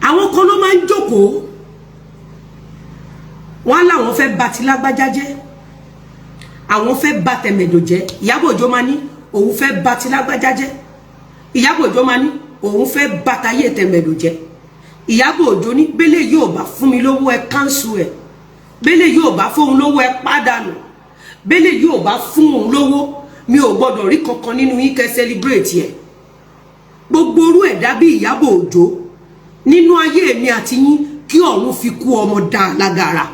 Àwọn kan ló máa ń jókòó, wọn láwọn fẹ́ bà ti lágbájá jẹ́, àwọn fẹ́ bà tẹ̀mẹ̀dò jẹ́. Ìyábọ̀ Òjó máa ní òun fẹ́ bà ti lágbájá jẹ́. Ìyábọ̀ Òjó máa ní òun fẹ́ bà tayé tẹ̀mẹ̀dò jẹ́. Ìyábọ̀ Òjó ní bẹ́lẹ̀ yóò bá fún mi lówó, ẹ káńsù ẹ̀. Bẹ́lẹ̀ yóò bá fóun lówó, ẹ pàdánù. Bẹ́lẹ̀ yóò bá fún òun lówó, mi ò gbọ́dọ̀ rí kankan nínú yín kẹ́ celebrate ẹ̀. Gbogbo orú ẹ̀dá bí Ìyábọ̀ Òjó nínú ayé mi àti yín, kí ọ̀run fi kú ọmọ dá lágara,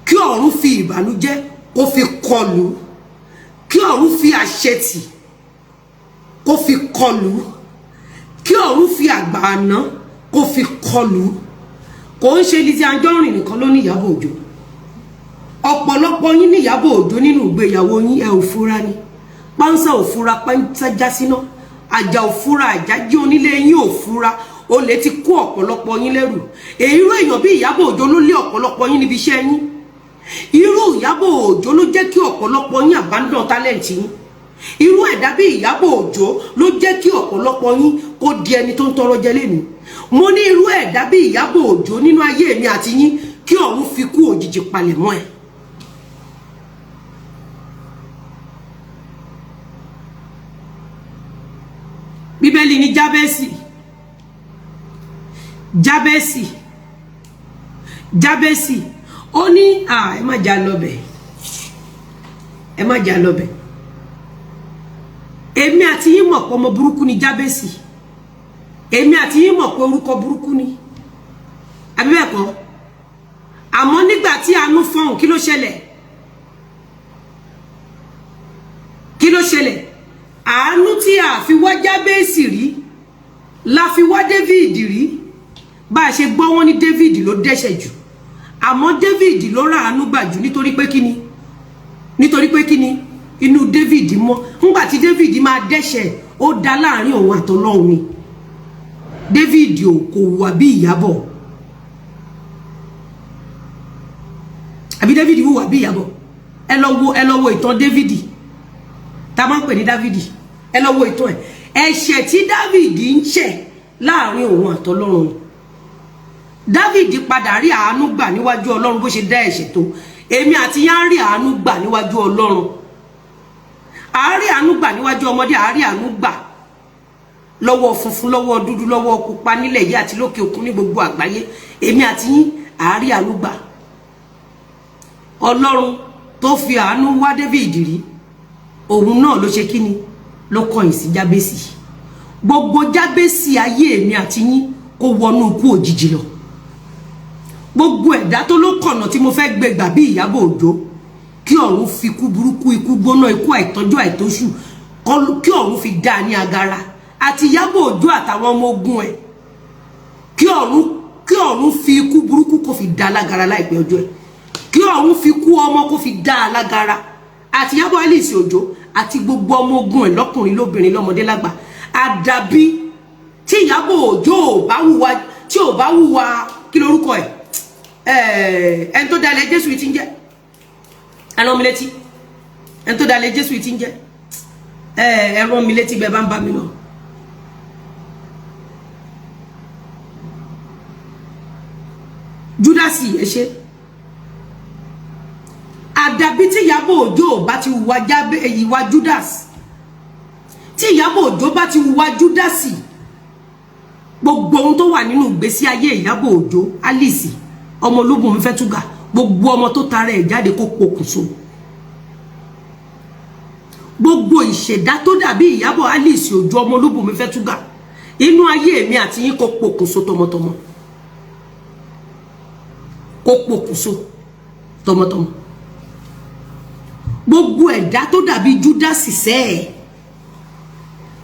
kí ọ̀run fi ìbànújẹ́ kó fi kọlù, kí ọ̀run fi àṣetì kó fi kọlù, kí ọ̀run fi àgbà àná kó fi kọlù. Kò ń ṣe Lizzy Anjorin nìkan ló ní Ìyábọ̀ Òjó. Ọ̀pọ̀lọpọ̀ yín ní Ìyábọ̀ Òjó nínú ìgbéyàwó yín. Ẹ ò fura ni. Pánsá ò fura, pánsá já síná. Àjà ò fura, àjà jí. Onílé yín ò fura, olè ti kó ọ̀pọ̀lọpọ̀ yín lẹ́rù. Èrò èèyàn bí Ìyábọ̀ Òjó ló lé ọ̀pọ̀lọpọ̀ yín níbi iṣẹ́ yín. Irú Ìyábọ̀ Òjó ló jẹ́ kí ọ̀pọ̀lọpọ̀ yín abandon talent yín. Irú ẹ̀dá bí Ìyábọ̀ Òjó ló jẹ́ kí ọ̀pọ̀lọpọ̀ yín kó di ẹni tó ń tọrọ jẹ lẹ́nu. Mo ní irú ẹ̀dá bí Ìyábọ̀ Òjó nínú ayé mi àti yín, kí ọ̀run fi kú òjijì palẹ̀ mọ́ ẹ̀. Bíbélì ní Jábẹ́sì, Jábẹ́sì, Jábẹ́sì, ó ní ẹ má jà lọ́bẹ̀, ẹ má jà lọ́bẹ̀. Èmi àti yín mọ̀ pé ọmọ burúkú ni Jábẹ́sì. Èmi àti yín mọ̀ pé orúkọ burúkú ni, àbí bẹ́ẹ̀ kọ́? Àmọ́ nígbà tí àánú fọ́hùn, kí ló ṣẹlẹ̀? Kí ló ṣẹlẹ̀? Àánú tí a fi wá Jábẹ́sì rí la fi wá David rí. Bá a ṣe gbọ́, wọ́n ní David ló dẹ́ṣẹ̀ jù, àmọ́ David ló ráàánú gbà jù. Nítorí pé kíni? Nítorí pé kíni? Inú David mọ́. Ńgbà tí David máa dẹ́ṣẹ̀, ó dá láàrin òun àtọlọ́hun ni. David ò kò wà bí Ìyábọ̀. Àbí David wùwà bí Ìyábọ̀? Ẹ lọ wo, ẹ lọ wo ìtàn David tá a máa ń pè ní David. Ẹ lọ wo ìtàn ẹ. Ẹ̀ṣẹ̀ tí David ń ṣẹ̀, láàrin òun àtọlọ́run ni. David padà rí àánú gbà níwájú Ọlọ́run. Bó ṣe dá ẹ̀ṣẹ̀ tó, èmi àti yá ń rí àánú gbà níwájú Ọlọ́run. À ń rí àánú gbà níwájú ọmọdé, à ń rí àánú gbà lọ́wọ́ funfun, lọ́wọ́ dúdú, lọ́wọ́ pupa, nílẹ̀ yìí àti lókè òkun, ní gbogbo àgbáyé. Èmi àti yín, à ń rí àánú gbà. Ọlọ́run tó fi àánú wá David rí, òun náà ló ṣe kíni, ló kọ̀yìn sí Jábésì. Gbogbo Jábésì ayé èmi àti yín, kó wọnú ikú òjijì lọ. Gbogbo ẹ̀dá tó ló kọ̀nà tí mo fẹ́ gbé gbà bí Ìyábọ̀ Òjó, kí ọ̀run fi ikú burúkú, ikú gbóná, ikú àìtọ́jú, àìtóṣù, kí ọ̀run fi dá a ní agara, àti Ìyábọ̀ Òjó àtàwọn ọmọ ogun ẹ̀. Kí ọ̀run fi ikú burúkú kó fi dá a lágara láìpẹ́ ọjọ́ ẹ̀. Kí ọ̀run fi kú ọmọ kó fi dá a lágara, àti Ìyábọ̀ Alice Òjó àti gbogbo ọmọ ogun ẹ̀, lọ́kùnrin, lóbìnrin, lọ́mọdé, lágbà. Àdàbí tí Ìyábọ̀ Òjó ò bá wùwà, tí ò bá wùwà, kí lorúkọ ẹ̀, ẹni tó dalẹ̀ Jésù yìí ti ń jẹ́? Ẹ rán mi létí ẹni tó dalẹ̀ Jésù yìí ti ń jẹ́. Ẹ rán mi létí bẹ́ẹ̀ bá ń bá mi lọ. Júdásì, ẹ ṣe. Àdàbí tí Ìyábọ̀ Òjó bá ti wùwà jábẹ́ ìwà Judas, tí Ìyábọ̀ Òjó bá ti wùwà Júdásì, gbogbo ohun tó wà nínú ìgbésí ayé Ìyábọ̀ Òjó Alice, ọmọ ológun fẹ́ túgà, gbogbo ọmọ tó tara ẹ̀ jáde, kó pokùnso. Gbogbo ìṣẹ̀dá tó dàbí Ìyábọ̀ Alice Òjó, ọmọ ológun fẹ́ túgà, inú ayé mi àti yín, kó pokùnso tọmọtọmọ, kó pokùnso tọmọtọmọ. Gbogbo ẹ̀dá tó dàbí Júdásì sẹ́ẹ̀,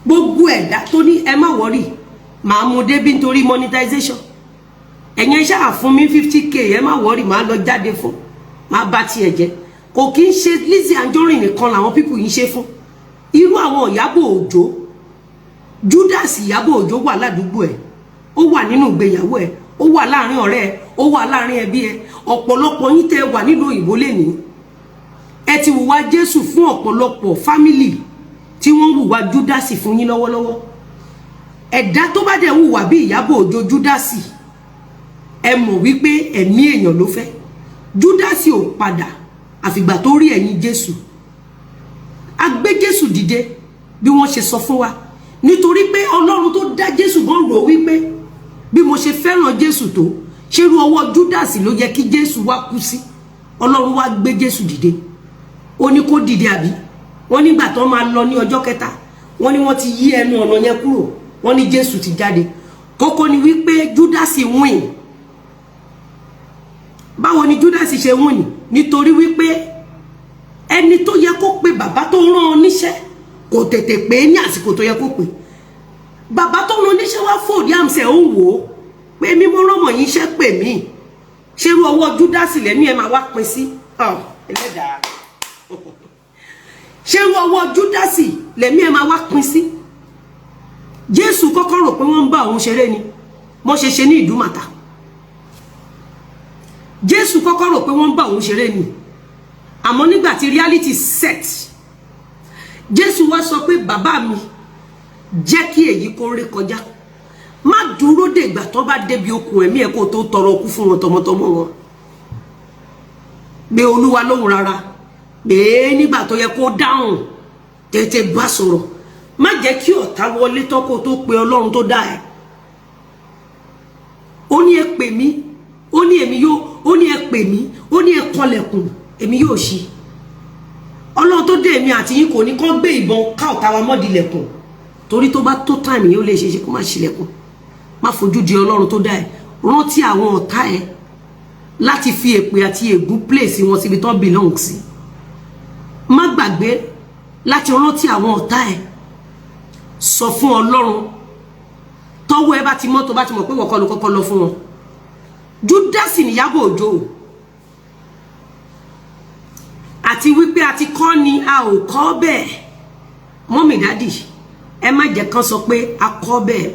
gbogbo ẹ̀dá tó ní ẹ má worry, màá mú débi nítorí monetization, ẹ̀yin ṣáà fún mi 50K, ẹ má worry, màá lọ jáde fún, màá bá tiẹ̀ jẹ́. Kò kí ń ṣe Lizzy Anjorin nìkan làwọn people yìí ń ṣe fún. Irú àwọn Ìyábọ̀ Òjó, Judas Ìyábọ̀ Òjó wà ládùúgbò ẹ̀, ó wà nínú ìgbéyàwó ẹ̀, ó wà láàrin ọ̀rẹ́ ẹ̀, ó wà láàrin ẹbí ẹ̀. Ọ̀pọ̀lọpọ̀ yín tẹ́ wà nílùú òyìnbó lẹ́nìí, ẹ ti hùwà Jésù fún ọ̀pọ̀lọpọ̀ family tí wọ́n hùwà Júdásì fún yín lọ́wọ́lọ́wọ́. Ẹ̀dá tó bá dẹ̀ hùwà bí Ìyábọ̀ Òjó, Júdásì. Ẹ mọ̀ wípé ẹ̀mí èèyàn ló fẹ́. Júdásì ò padà àfìgbà tó rí ẹ̀yìn Jésù. A gbé Jésù dìde bí wọ́n ṣe sọ fún wa, nítorí pé Ọlọ́run tó dá Jésù gan rò wípé bí mo ṣe fẹ́ràn Jésù tó, ṣerú ọwọ́ Júdásì ló yẹ kí Jésù wá kú sí? Ọlọ́run wá gbé Jésù dìde, ó ní kó dìde. Àbí wọ́n nígbà tó máa lọ ní ọjọ́ kẹta, wọ́n ní wọ́n ti yí ẹnu ọ̀nà yẹn kúrò, wọ́n ní Jésù ti jáde. Kókó ni wípé Júdásì win. Báwo ni Júdásì ṣe win? Nítorí wípé ẹni tó yẹ kó pe bàbá tó rán ọ níṣẹ́ kò tètè pé ní àsìkò tó yẹ kó pè. Bàbá tó rán níṣẹ́ wá fòdí àmsẹ̀, ó ń wò ó pé mímọ́ rọ́mọ̀ yín ṣẹ́ pè mí, ṣerú ọwọ́ Júdásì lẹ́mí ẹ̀ máa wá pin sí ẹlẹ́dàá? Ṣerú ọwọ́ Júdásì lẹ́mí ẹ̀ máa wá pin sí? Jésù kọ́kọ́ rò pé wọ́n ń bá òun ṣeré ni, wọ́n ṣe ṣe ní Ìdúmàtà. Jésù kọ́kọ́ rò pé wọ́n ń bá òun ṣeré ni, àmọ́ nígbà tí reality set, Jésù wá sọ pé, "Bàbá mi, jẹ́ kí èyí kó ré kọjá." Má dúró dègbà tó bá débi okùn ẹ̀mí ẹ̀ kó tó tọrọ kú fún wọn tọmọtọmọ wọn. Gbé Olúwa lóhùn rárá pé nígbà tó yẹ kó dáhùn, tètè bá sọ̀rọ̀. Má jẹ́ kí ọ̀tá wọlé tán kó tó pe Ọlọ́run tó dá ẹ. Ó ní, "Ẹ pè mí," ó ní, "Èmi yóò," ó ní, "Ẹ pè mí," ó ní, "Ẹ kọlẹ̀kùn, èmi yóò ṣí." Ọlọ́run tó dé èmi àti yín kò ní kán gbé ìbọn ká ọ̀tá wa mọ́dìlẹ̀kùn, torí tó bá tó time yìí, ó lè ṣe é ṣe kó má ṣílẹ̀kùn. Má fojú di Ọlọ́run tó dá ẹ. Rántí àwọn ọ̀tá ẹ láti fi èpè àti ègún place wọn síbi tán belong sí. Má gbàgbé láti rántí àwọn ọ̀tá ẹ. Sọ fún Ọlọ́run tọ́wọ́ ẹ bá ti mọ́, tó bá ti mọ̀ pé wọ́n kọ́ ló kọ́kọ́ lọ fún wọn. Júdásì níyàbọ̀ Òjó, àti wípé a ti kọ́ ni a ò kọ́ bẹ́ẹ̀. Mummy, daddy, ẹ má jẹ́ kán sọ pé a kọ́ bẹ́ẹ̀.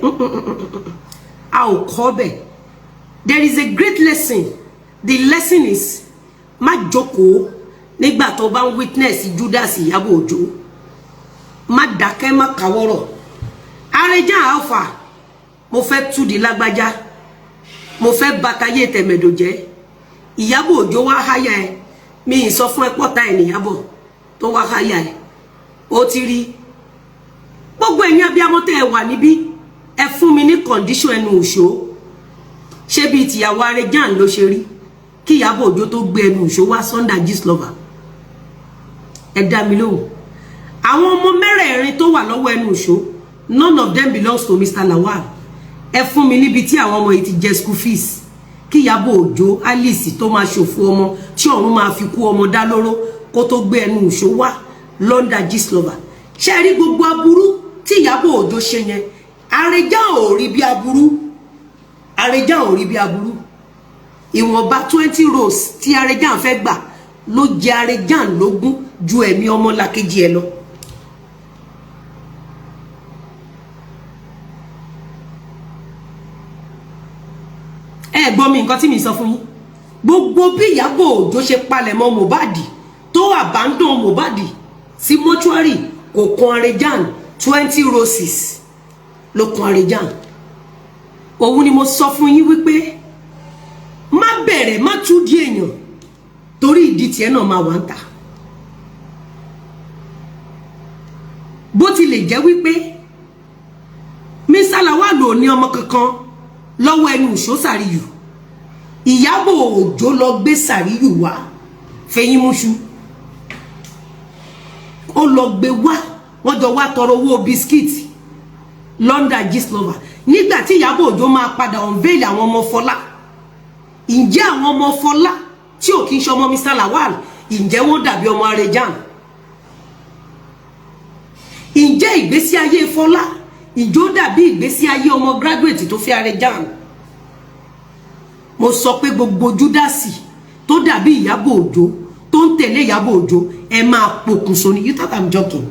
A ò kọ́ bẹ́ẹ̀. There is a great lesson. The lesson is, má jókòó nígbà tó bá ń witness Judas Ìyábọ̀ Òjó. Má dákẹ́, má kàwọ́rọ̀. Arẹjà Alpha, mo fẹ́ túdi lágbájá, mo fẹ́ bàtàyé tẹ̀mẹ̀dò jẹ́. Ìyábọ̀ Òjó wá háyà ẹ. Mi ì sọ fún ẹ pọ́ta ẹ̀ níyàbọ̀ tó wá háyà ẹ. Ó ti rí gbogbo ẹ̀yin abiyamọ tẹ́ ẹ wà níbí, ẹ fún mi ní condition ẹnu òṣó. Ṣé bíi tìyàwó Arẹjàn ló ṣe rí kí Ìyábọ̀ Òjó tó gbé ẹnu òṣó wá Sunday Gistlover? Ẹ dá mi lóhùn. Àwọn ọmọ mẹ́rẹ̀ẹ̀rin tó wà lọ́wọ́ ẹnu òṣó, none of them belongs to Mr. Lawal. Ẹ fún mi níbi tí àwọn ọmọ yìí ti jẹ school fees kí Ìyábọ̀ Òjó Alice tó máa ṣòfò ọmọ tí ọ̀run máa fi kú ọmọ dá lóró kó tó gbé ẹnu òṣó wá London Gistlover. Ṣe rí gbogbo aburú tí Ìyábọ̀ Òjó ṣe yẹn, Àrẹjá ò rí bí aburú. Àrẹjá ò rí bí aburú. Ìwọ̀nba 20 rows tí Àrẹjá fẹ́ gbà ló jẹ Àrẹjá lógún ju ẹ̀mí ọmọlàkejì ẹ lọ. Ẹ gbọ́ mi, nǹkan tí mi sọ fún yín, gbogbo bí Ìyábọ̀ Òjó ṣe palẹ̀mọ́ Mohbad tó abandon Mohbad sí mọ́ṣúárì kò kan Àrẹjàn. 20 roses ló kan Àrẹjàn. Òun ni mo sọ fún yín wípé má bẹ̀rẹ̀, má tú di èèyàn, torí ìdí tiẹ̀ náà máa wà ń tà. Bó tilẹ̀ jẹ́ wípé Mr. Lawal ò ní ọmọ kankan lọ́wọ́ ẹnu ìṣó Sàríyù, Ìyábọ̀ Òjó lọ gbé Sàríyù wá fẹ̀yìn múṣu. Ó lọ gbé wá, wọ́n jọ wá tọrọ owó biscuit London Gistlover. Nígbà tí Ìyábọ̀ Òjó máa padà unveil àwọn ọmọ Fọlá, ǹjẹ́ àwọn ọmọ Fọlá tí ò kí ń ṣọmọ Mr. Lawal, ǹjẹ́ wọ́n dàbí ọmọ Arejan? Ǹjẹ́ ìgbésí ayé Fọlá, ìjó dàbí ìgbésí ayé ọmọ graduate tó fi Arejan? Mo sọ pé gbogbo Júdásì tó dàbí Ìyábọ̀ Òjó tó ń tẹ̀lé Ìyábọ̀ Òjó, ẹ máa pokùnso ni. You thought I'm joking.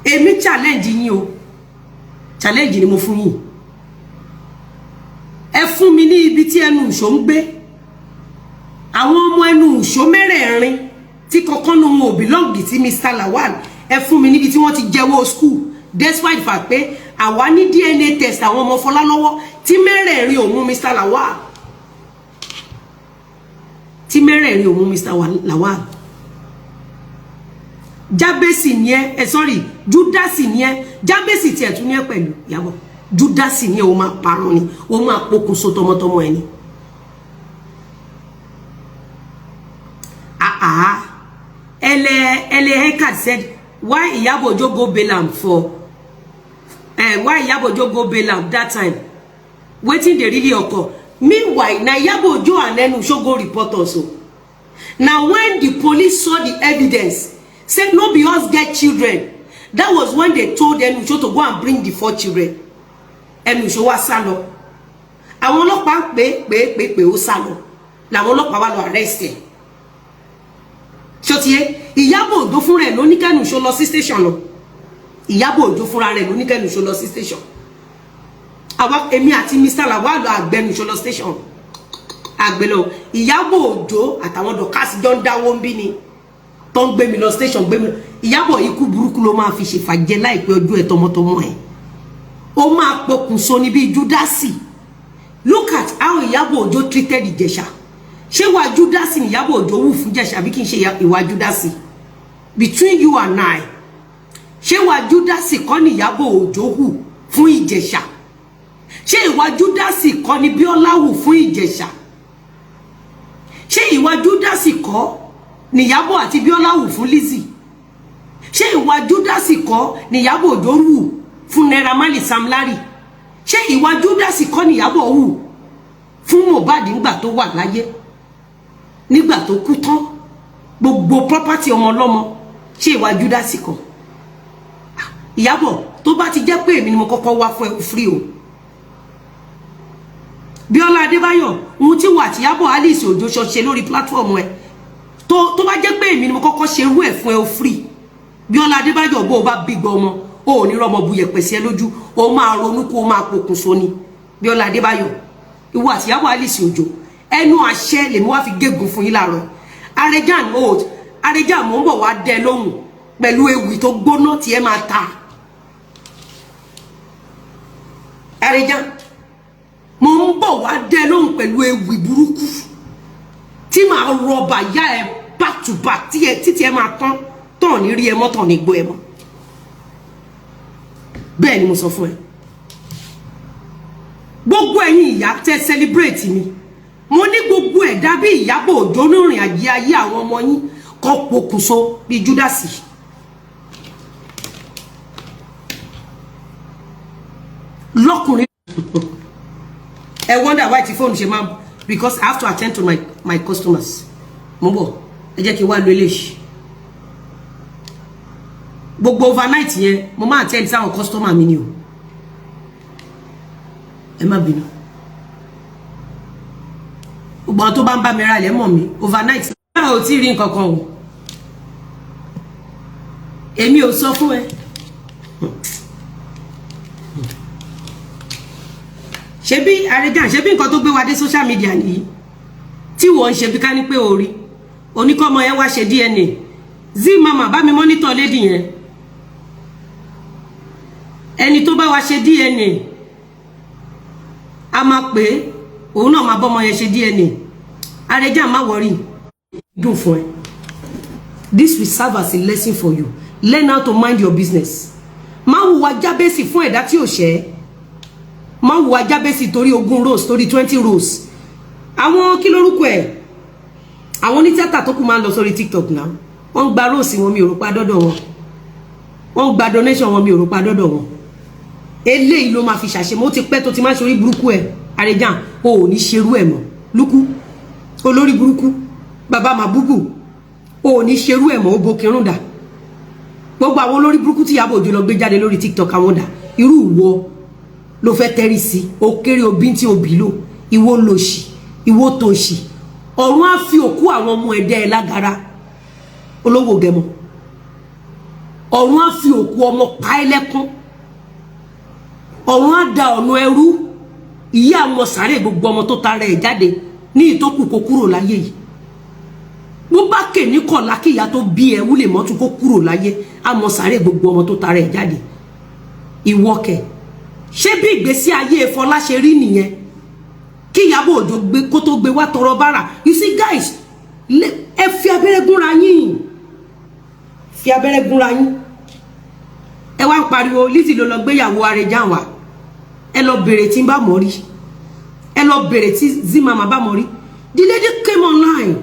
Èmi challenge yín o, challenge ni mo fún yín. Ẹ fún mi ní ibi tí ẹnu ìṣó ń gbé. Àwọn ọmọ ẹnu ìṣó mẹ́rẹ̀ẹ̀rin tí kankan nu wọn ò belong sí Mr. Lawal, ẹ fún mi níbi tí wọ́n ti jẹ́wọ́ school, despite the fact pé Àwa ní DNA test àwọn ọmọ Fọlá lọ́wọ́ tí mẹ́rẹ̀ẹ̀rin ò mú Mr. Lawal, tí mẹ́rẹ̀ẹ̀rin ò mú Mr. Lawal. Jábẹ́sì ni ẹ, ẹ sorry, Júdásì ni ẹ. Jábẹ́sì tiẹ̀ tún ní ẹ pẹ̀lú Ìyábọ̀. Júdásì ni ẹ. O máa parun ni, o máa pokùnso tọmọtọmọ ẹ ni. Ah ah, Ele Ele Hekat said, why Iyabo Ojo go bail am for why Iyabo Ojo go bail am that time? Wetin dey really occur? Meanwhile, na Iyabo Ojo and Enusho go report us o. Na when the police saw the evidence say no be us get children, that was when they told Enusho to go and bring the four children. Enusho wá sá lọ. Àwọn ọlọ́pàá pé pé pé pé, ó sá lọ, làwọn ọlọ́pàá wá lọ arrest ẹ̀. Ṣó ti yé? Ìyábọ̀ Òjó fúnra ẹ̀ ló ní k'Ẹnusho lọ sí station lọ. Ìyábọ̀ Òjó fúnra rẹ̀ ló ní k'Ẹnusho lọ sí station. Àwa, èmi àti Mr. Lawal lọ àgbẹnusho lọ station àgbẹ̀ lọ. Ìyábọ̀ Òjó àtàwọn Dorcas jọ ń dáwó ń bí ni tó ń gbé mi lọ station, gbé mi lọ. Ìyábọ̀, ikú burúkú ló máa fi ṣèfàjẹ́ láìpẹ́ ọjọ́ ẹ̀ tọmọtọmọ ẹ̀. Ó máa pokùnso ní bíi Júdásì. Look at how Ìyábọ̀ Òjó treated Ìjẹ̀ṣà. Ṣé ìwà Júdásì ni Ìyábọ̀ Òjó wù fún Ìjẹ̀ṣà, àbí kí n ṣe ìwà Júdásì? Between you and I, ṣé ìwà Júdásì kọ́ ni Ìyábọ̀ Òjó hù fún Ìjẹ̀ṣà? Ṣé ìwà Júdásì kọ́ ni Bíọ́lá hù fún Ìjẹ̀ṣà? Ṣé ìwà Júdásì kọ́ ni Ìyábọ̀ àti Bíọ́lá hù fún Lizzy? Ṣé ìwà Júdásì kọ́ ni Ìyábọ̀ Òjó hù fún Naira Marley, Sam Larry? Ṣé ìwà Júdásì kọ́ ni Ìyábọ̀ hù fún Mohbad nígbà tó wà láyé? Nígbà tó kú tán, gbogbo property ọmọ ọlọ́mọ, ṣé ìwà Júdásì kọ́? Ìyábọ̀, tó bá ti jẹ́ pé èmi ni mo kọ́kọ́ wá fún ẹ, free o. Bíọ́lá Adébáyọ̀, ohun tí wà tí Ìyábọ̀ Alice Òjó ṣe lórí platform ẹ, tó bá jẹ́ pé èmi ni mo kọ́kọ́ ṣe irú ẹ̀ fún ẹ, o free. Bíọ́lá Adébáyọ̀, bó o bá bí gbọ́ ọmọ, o ò ní rọmọ bu yẹ̀pẹ̀ sí ẹ lójú. O máa ronú kó o máa pokùnso ni. Bíọ́lá Adébáyọ̀, ìwọ àti Ìyábọ̀ Alice Òjó, ẹnu àṣẹ lèmi wá fi gégùn fún yín láàárọ̀. Arejan old Arejan, mò ń bọ̀ wá dẹ lóhùn pẹ̀lú ewì tó gbóná tí ẹ máa ta. Arejan, mo ń bọ̀ wá dẹ lóhùn pẹ̀lú ewì burúkú tí màá rọba yá ẹ back to back, tí ẹ títí ẹ máa tán tán, ní rí ẹ mọ́, tán ní gbọ́ ẹ mọ́. Bẹ́ẹ̀ ni mo sọ fún ẹ. Gbogbo ẹ̀yin ìyá tẹ́ celebrate mi, mo ní gbogbo ẹ̀dá bí Ìyábọ̀ Òjó nírìn àjẹ ayé àwọn ọmọ yín kọ́ pokùnso bíi Júdásì. Lọ́kùnrin ẹ wonder why tí fóònù ṣe máa, because I have to attend to my customers. Mo bọ̀, ẹ jẹ́ kí n wá lo eléyìí. Gbogbo overnight yẹn, mo máa attend sáwọn customer mi ni o. Ẹ má bínú, gbogbo àwọn tó bá ń bá mi ra ilẹ̀ mọ̀ mi. Overnight náà ò tí ì rí nǹkan kan o. Èmi ò sọ fún ẹ. Ṣebí Arejan, ṣebí nǹkan tó gbé wa dé social media nìyí tí wọ́n ń ṣe bí ká ní pé orí oníkọ́mọ yẹn wá ṣe DNA. Zi mama bá mi monitor lady yẹn. Ẹni tó bá wa ṣe DNA, a máa pè é, òun náà máa bọ́mọ yẹn ṣe DNA. Arejan, má worry, dùn fún ẹ. This will serve as a lesson for you. Learn how to mind your business. Má hùwà jábẹ́sì fún ẹ̀dá tí ò ṣẹ́. Má hùwà jábẹ́sì torí 20 rose, torí 20 rose. Àwọn kí lórúkọ ẹ̀, àwọn onítìátà tó kù máa ń lọ sórí TikTok náà, wọ́n ń gba rose wọn, mi ò rò pa dọ́dọ̀ wọn. Wọ́n ń gba donation wọn, mi ò rò pa dọ́dọ̀ wọn. Eléyìí ló máa fi ṣàṣemọ́. Ó ti pẹ́ tó ti máa ń ṣorí burúkú ẹ̀. Arejan, o ò ní ṣerú ẹ̀ mọ́. Lúkú olórí burúkú, bàbá màbúbù, o ò ní ṣerú ẹ̀ mọ́. Ó bo kírun dà. Gbogbo àwọn olórí burúkú tí Ìyábọ̀ Òjó lọ gbé jáde lórí TikTok, àwọn dà? Irú ìwọ ló fẹ́ tẹ́rì sí ó kéré obí tí obì lò. Ìwọ lòṣì, ìwọ tòṣì. Ọ̀run á fi òkú àwọn ọmọ ẹ̀dẹ́ ẹ̀ lágara. Olówó gẹmọ, ọ̀run á fi òkú ọmọ pa ẹ́ lẹ́kún. Ọ̀run á da ọ̀nà ẹrú ìyá àwọn sàárè gbogbo ọmọ tó tara ẹ̀ jáde ní ìtókù kó kúrò láyé yìí. Bó bá kè ní kọ̀lá kí ìyá tó bí ẹ wúlè mọ́tún kó kúrò láyé, àmọ́ sàárè gbogbo ọmọ tó tara ẹ̀ jáde. Ìwọ́kẹ̀. Ṣé bí ìgbésí ayé Fọlá ṣe rí nìyẹn kí Ìyábọ̀ Òjó gbé kó tó gbé wá tọrọ bára? You see guys, ẹ fi abẹ́rẹ́ gúnra yín, fi abẹ́rẹ́ gúnra yín. Ẹ wá ń pariwo Lizzy ló lọ gbéyàwó Arẹjàn wá. Ẹ lọ bèrè tí ń bá mọ̀ rí, ẹ lọ bèrè tí Zimama bá mọ̀ rí. The lady came online.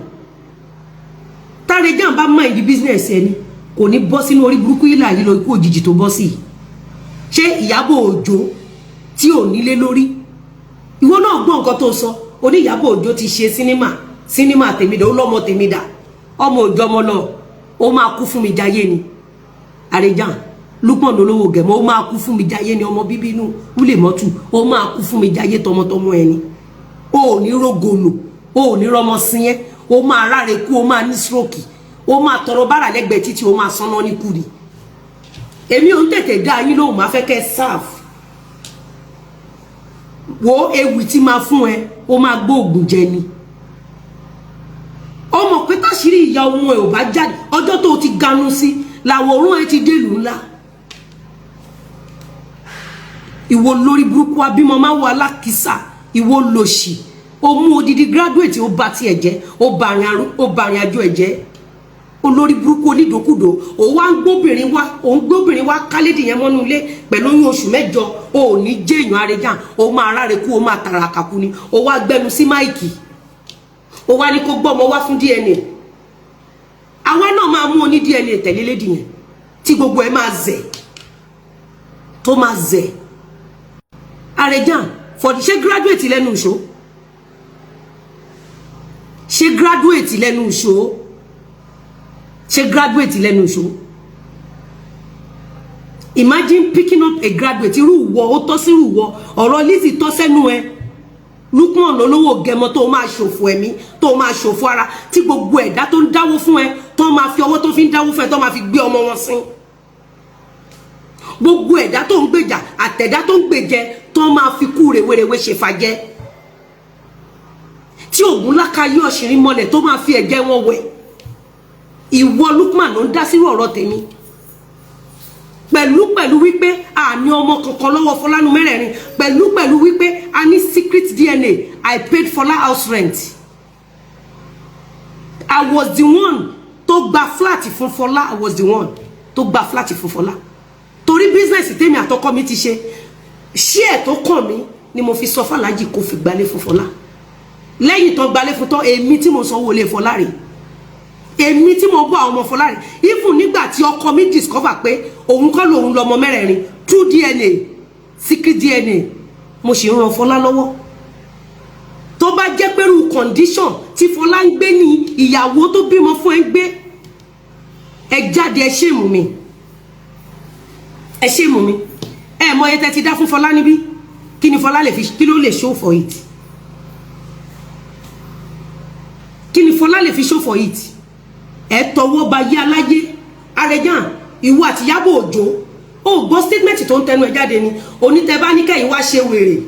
Tàrẹjàn bá mọ̀ ìdí business ẹni, kò ní bọ́ sínú orí burúkú ìlà yìí lọ, ikú òjijì tó bọ́ sí. Ṣé Ìyábọ̀ Òjó tí ò nílé lórí, ìwọ náà gbọ́ nǹkan tó sọ, oní Ìyábọ̀ Òjó ti ṣe sinimá, sinimá tèmídà, ó lọ́mọ tèmídà, ọmọ òjò ọmọ lọ, ó máa kú fún mi jayé ni. Àrèjàn Lukman olówó gẹ̀mọ́, ó máa kú fún mi jayé ni. Ọmọ bíbí inú wúlè mọ́tù, ó máa kú fún mi jayé tọmọtọmọ ẹni. Ó ò ní rógolo, ó ò ní rọmọ sin ẹ, ó máa ráre kú, ó máa ní stroke, ó máa tọrọ bára lẹ́gbẹ̀ẹ́ títí, ó máa sanná ní kú ni. Èmi ò ń tètè dá yín lóhùn, máa fẹ́ kẹ́ serve wo ewì tí máa fún ẹ, ó máa gbóògùn jẹ ni. Ó mọ̀ pé táṣírí ìyá ọmọ ẹ ò bá jáde, ọjọ́ tó ti ganu sí làwòrán ẹ ti délùú ńlá. Ìwọ lórí burúkú abímọ máa wọ alákìísà, ìwọ lòṣì, ó mú odidi graduate, ó bà tiẹ̀ jẹ́, ó bà rìn àjò ẹ̀ jẹ́. Olórí burúkú onídòkúdò, ó wá ń gbóbìnrin wá, ó ń gbóbìnrin wá kálédì yẹn mọ́nú ilé pẹ̀lú oyún oṣù 8. Ó ní jẹ́yàn arẹjà, ó máa ráre kú, ó máa tàràkà kú ni. Ó wá gbẹnu sí mic, ó wá ní kó gbọ́mọ wá fún DNA. Àwa náà máa mú oní DNA tẹ̀lé lédì yẹn tí gbogbo ẹ máa zẹ̀, tó máa zẹ̀. Àrẹ̀jàn for ṣé graduate lẹ́nu ìṣó, ṣé graduate lẹ́nu ìṣó, ṣé graduate lẹ́nu ìṣó? Imagine picking up a graduate. Irú ìwọ, ó tọ́ sí irú ìwọ, ọ̀rọ̀ Lizzy tọ́ sẹ́nu ẹ. Lukman olówó gẹmọ, tó máa ṣòfò ẹ̀mí, tó máa ṣòfò ara, tí gbogbo ẹ̀dá tó ń dáwó fún ẹ, tó máa fi ọwọ́ tó fi ń dáwó fún ẹ, tó máa fi gbé ọmọ wọn sín. Gbogbo ẹ̀dá tó ń gbèjà àtẹ̀dá tó ń gbèjẹ, tó máa fi kú rèwerèwe ṣèfàjẹ, tí ògùn lákàyè ọ̀ṣìnrín mọ́lẹ̀, tó máa fi ẹ̀jẹ̀ wọn wẹ̀. Ìwọ Lukman ló ń dá sírò ọ̀rọ̀ tèmi pẹ̀lú pẹ̀lú wípé a ní ọmọ kankan lọ́wọ́ Fọlánú mẹ́rẹ̀ẹ̀rin, pẹ̀lú pẹ̀lú wípé a ní secret DNA. I paid Fọlá house rent. I was the one tó gba flat fún Fọlá. I was the one tó gba flat fún Fọlá torí business tèmi àtọkọ mi ti ṣe, ṣé ẹ̀ tó kàn mí ni mo fi sọ fàlájì kó fi gbalé fún Fọlá. Lẹ́yìn tó gbalé fún tán, èmi tí mo sanwó ilé Fọlá rèé, èmi tí mo bọ́ àwọn ọmọ Fọlá rèé. Even nígbà tí ọkọ mi discover pé òun kọ́ lòun lọmọ mẹ́rẹ̀ẹ̀rin through DNA, secret DNA, mo sì ń ran Fọlá lọ́wọ́. Tó bá jẹ́ pẹ̀lú condition tí Fọlá ń gbé ní ìyàwó tó bímọ fún ẹ ń gbé, ẹ jáde, ẹ ṣèmù mi, ẹ ṣèmù mi. Ẹ mọ iye tẹ́ ti dá fún Fọlá níbí. Kí ni Fọlá lè fi, kí ló lè show for it? Kí ni Fọlá lè fi show for it? Ẹ tọwọ́ ba yé aláyé. Arẹjàn, ìwọ àti Ìyábọ̀ Òjó, ó gbọ́ statement tó ń tẹnu ẹ jáde ni. Onítẹ̀ bá ní kẹ́yìn wá ṣe wèrè,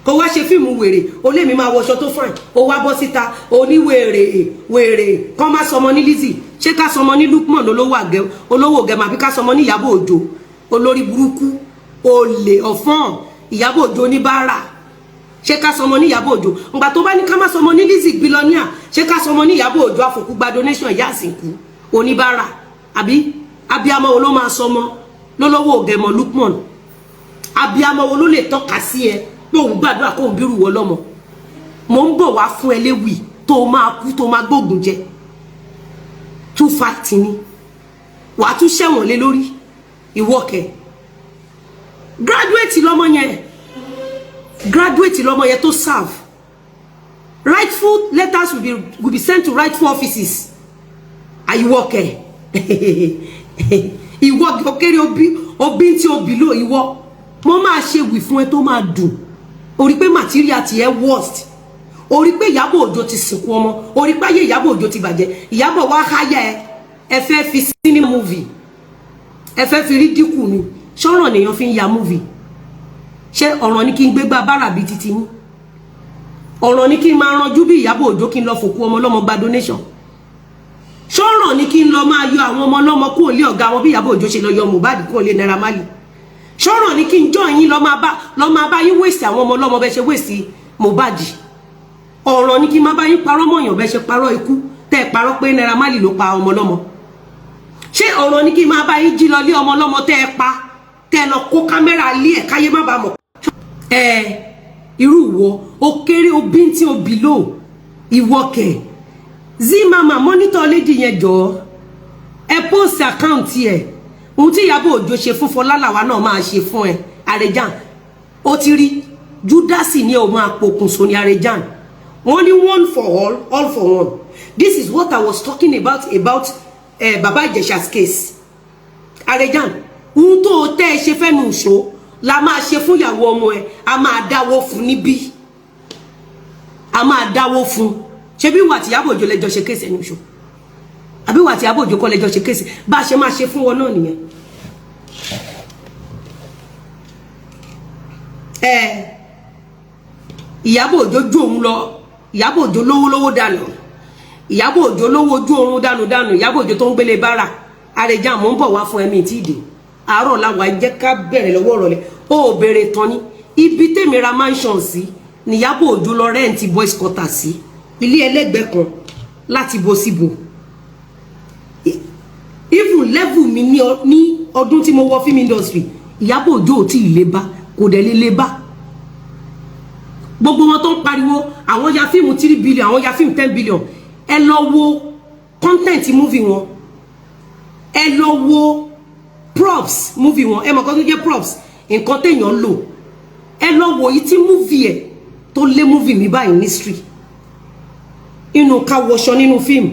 kó wá ṣe fíìmù wèrè, ó lé mi máa wọṣọ tó fine, ó wá bọ́ síta oníwèrè wèrè. Kọ́ má sọmọ ní Lizzy, ṣé ká sọmọ ní Lukman olówó gẹ̀mọ, àbí ká sọmọ ní Ìyábọ̀ Òjó olórí burúkú olè ọ̀fọ́n, Ìyábọ̀ Òjó oníbàárà? Ṣé ká sọmọ ní Ìyábọ̀ Òjó ǹgbà tó bá ní ká má sọmọ ní Lizzy billionaire? Ṣé ká sọmọ ní Ìyábọ̀ Òjó àfòkúgba donation, ìyá àsìkú oníbàárà? Àbí abiyamọ wo ló máa sọmọ lólówó ògẹmọ Lukman? Abiyamọ wo ló lè tọ́ka sí ẹ pé òun gbàdúrà kóun bírù wọ lọ́mọ? Mò ń bọ̀ wá fún ẹ léwì tó máa kú, tó máa gbógun jẹ, tún fight ni, wàá tún ṣẹ̀wọ̀n lé lórí. Ìwọ́kẹ̀ graduate lọ́mọ yẹn, graduate lọ́mọ yẹn tó serve. Rightful letters will be sent to rightful offices. Àyíwọ́kẹ̀ ìwọ kéré obi obi tí obi lò. Ìwọ, mo máa ṣe wì fún ẹ tó máa dùn. Orí pé material ti ẹ worst, orí pé Ìyábọ̀ Òjó ti sìnkú ọmọ, orí pé ayé Ìyábọ̀ Òjó ti bàjẹ́. Ìyábọ̀ wá háyà ẹ, ẹ fẹ́ fi cinema movie, ẹ fẹ́ fi rí dínkù mi. Ṣọ́ràn lèèyàn fi ń ya movie? Ṣé ọ̀ràn ni kí n gbégbá bára bíi titi yín? Ọ̀ràn ni kí n máa ranjú bí Ìyábọ̀ Òjó, kí n lọ fòkú ọmọ ọlọ́mọ gba donation? Ṣọ́ràn ni kí n lọ máa yọ àwọn ọmọ ọlọ́mọ kúrò lé ọ̀gá wọn bí Ìyábọ̀ Òjó ṣe lọ yọ Mohbad kúrò lé Naira Marley? Ṣọ́ràn ní kí n jọ yín lọ máa bá, lọ máa bá yín wèsì àwọn ọmọ ọlọ́mọ bẹ́ẹ̀ ṣe wèsì Mohbad. Ọ̀ràn ní kí n máa bá yín parọ́ mọ̀yàn bẹ́ẹ̀ ṣe parọ́ ikú tẹ́ ẹ parọ́ pé Naira Marley ló pa ọmọ ọlọ́mọ. Ṣé ọ̀ràn ní kí n máa bá yín jí lọ lé ọmọ ọlọ́mọ tẹ́ ẹ pa, tẹ́ ẹ lọ kó kámẹ́rà lé ẹ̀ káyé má bàa mọ̀? Ẹ irú ìwọ ó kéré, ó bíntín, ó bìlò ìwọ kẹ̀. Zimama, monitor lady yẹn jọ̀ọ́. Ẹ post account ẹ̀. Ohun tí Ìyábọ̀ Òjó ṣe fún Fọlá làwa náà máa ṣe fún ẹ, Àrẹjàn. Ó ti rí Júdásì ní o máa pokùnso ní Àrẹjàn. Wọ́n ní one for all, all for one. This is what I was talking about Baba Ìjẹ̀ṣà's case. Àrẹjàn, ohun tó o tẹ́ ẹ ṣe fẹ́nu ìṣó la máa ṣe fún ìyàwó ọmọ ẹ. A máa dáwó fún níbí, a máa dáwó fún. Ṣé bí wà tí Ìyábọ̀ Òjó lẹ́jọ́ ṣe case ẹnu ìṣó, àbí wà tí Ìyábọ̀ Òjó kọ́ lẹ́jọ́ ṣe case? Bá a ṣe máa ṣe fún wọn náà nìyẹn. Ẹ Ìyábọ̀ Òjó ju òun lọ. Ìyábọ̀ Òjó lówó lówó dànù. Ìyábọ̀ Òjó lówó ojú oorun dànù dànù. Ìyábọ̀ Òjó tó ń gbélé bára. Àrẹjà, mò ń bọ̀ wá fún ẹ̀mí tí ì dé àárọ̀ làwọn. Ẹ jẹ́ ká bẹ̀rẹ̀ lọ́wọ́ ọ̀rọ̀lẹ́. Ó béèrè tán ní ibi tèmi ra mansion sí ní Ìyábọ̀ Òjó lọ rent boys quarter sí, ilé ẹlẹ́gbẹ̀ẹ́ kan láti bo síbo. Even level mi ní ọdún tí mo wọ film industry, Ìyábọ̀ Òjó ò tí ì lé bá, kò dẹ̀ lè lé bá. Gbogbo wọn tó ń pariwo àwọn ya fíìmù 3 billion, àwọn ya fíìmù 10 billion, ẹ lọ wo content movie wọn, ẹ lọ wo props movie wọn. Ẹ mọ̀ kan tó jẹ́ props, nǹkan téèyàn lò. Ẹ lọ wo yìí tí movie ẹ tó lé movie mi báyìí ní street. Inú ká wọṣọ nínú fíìmù,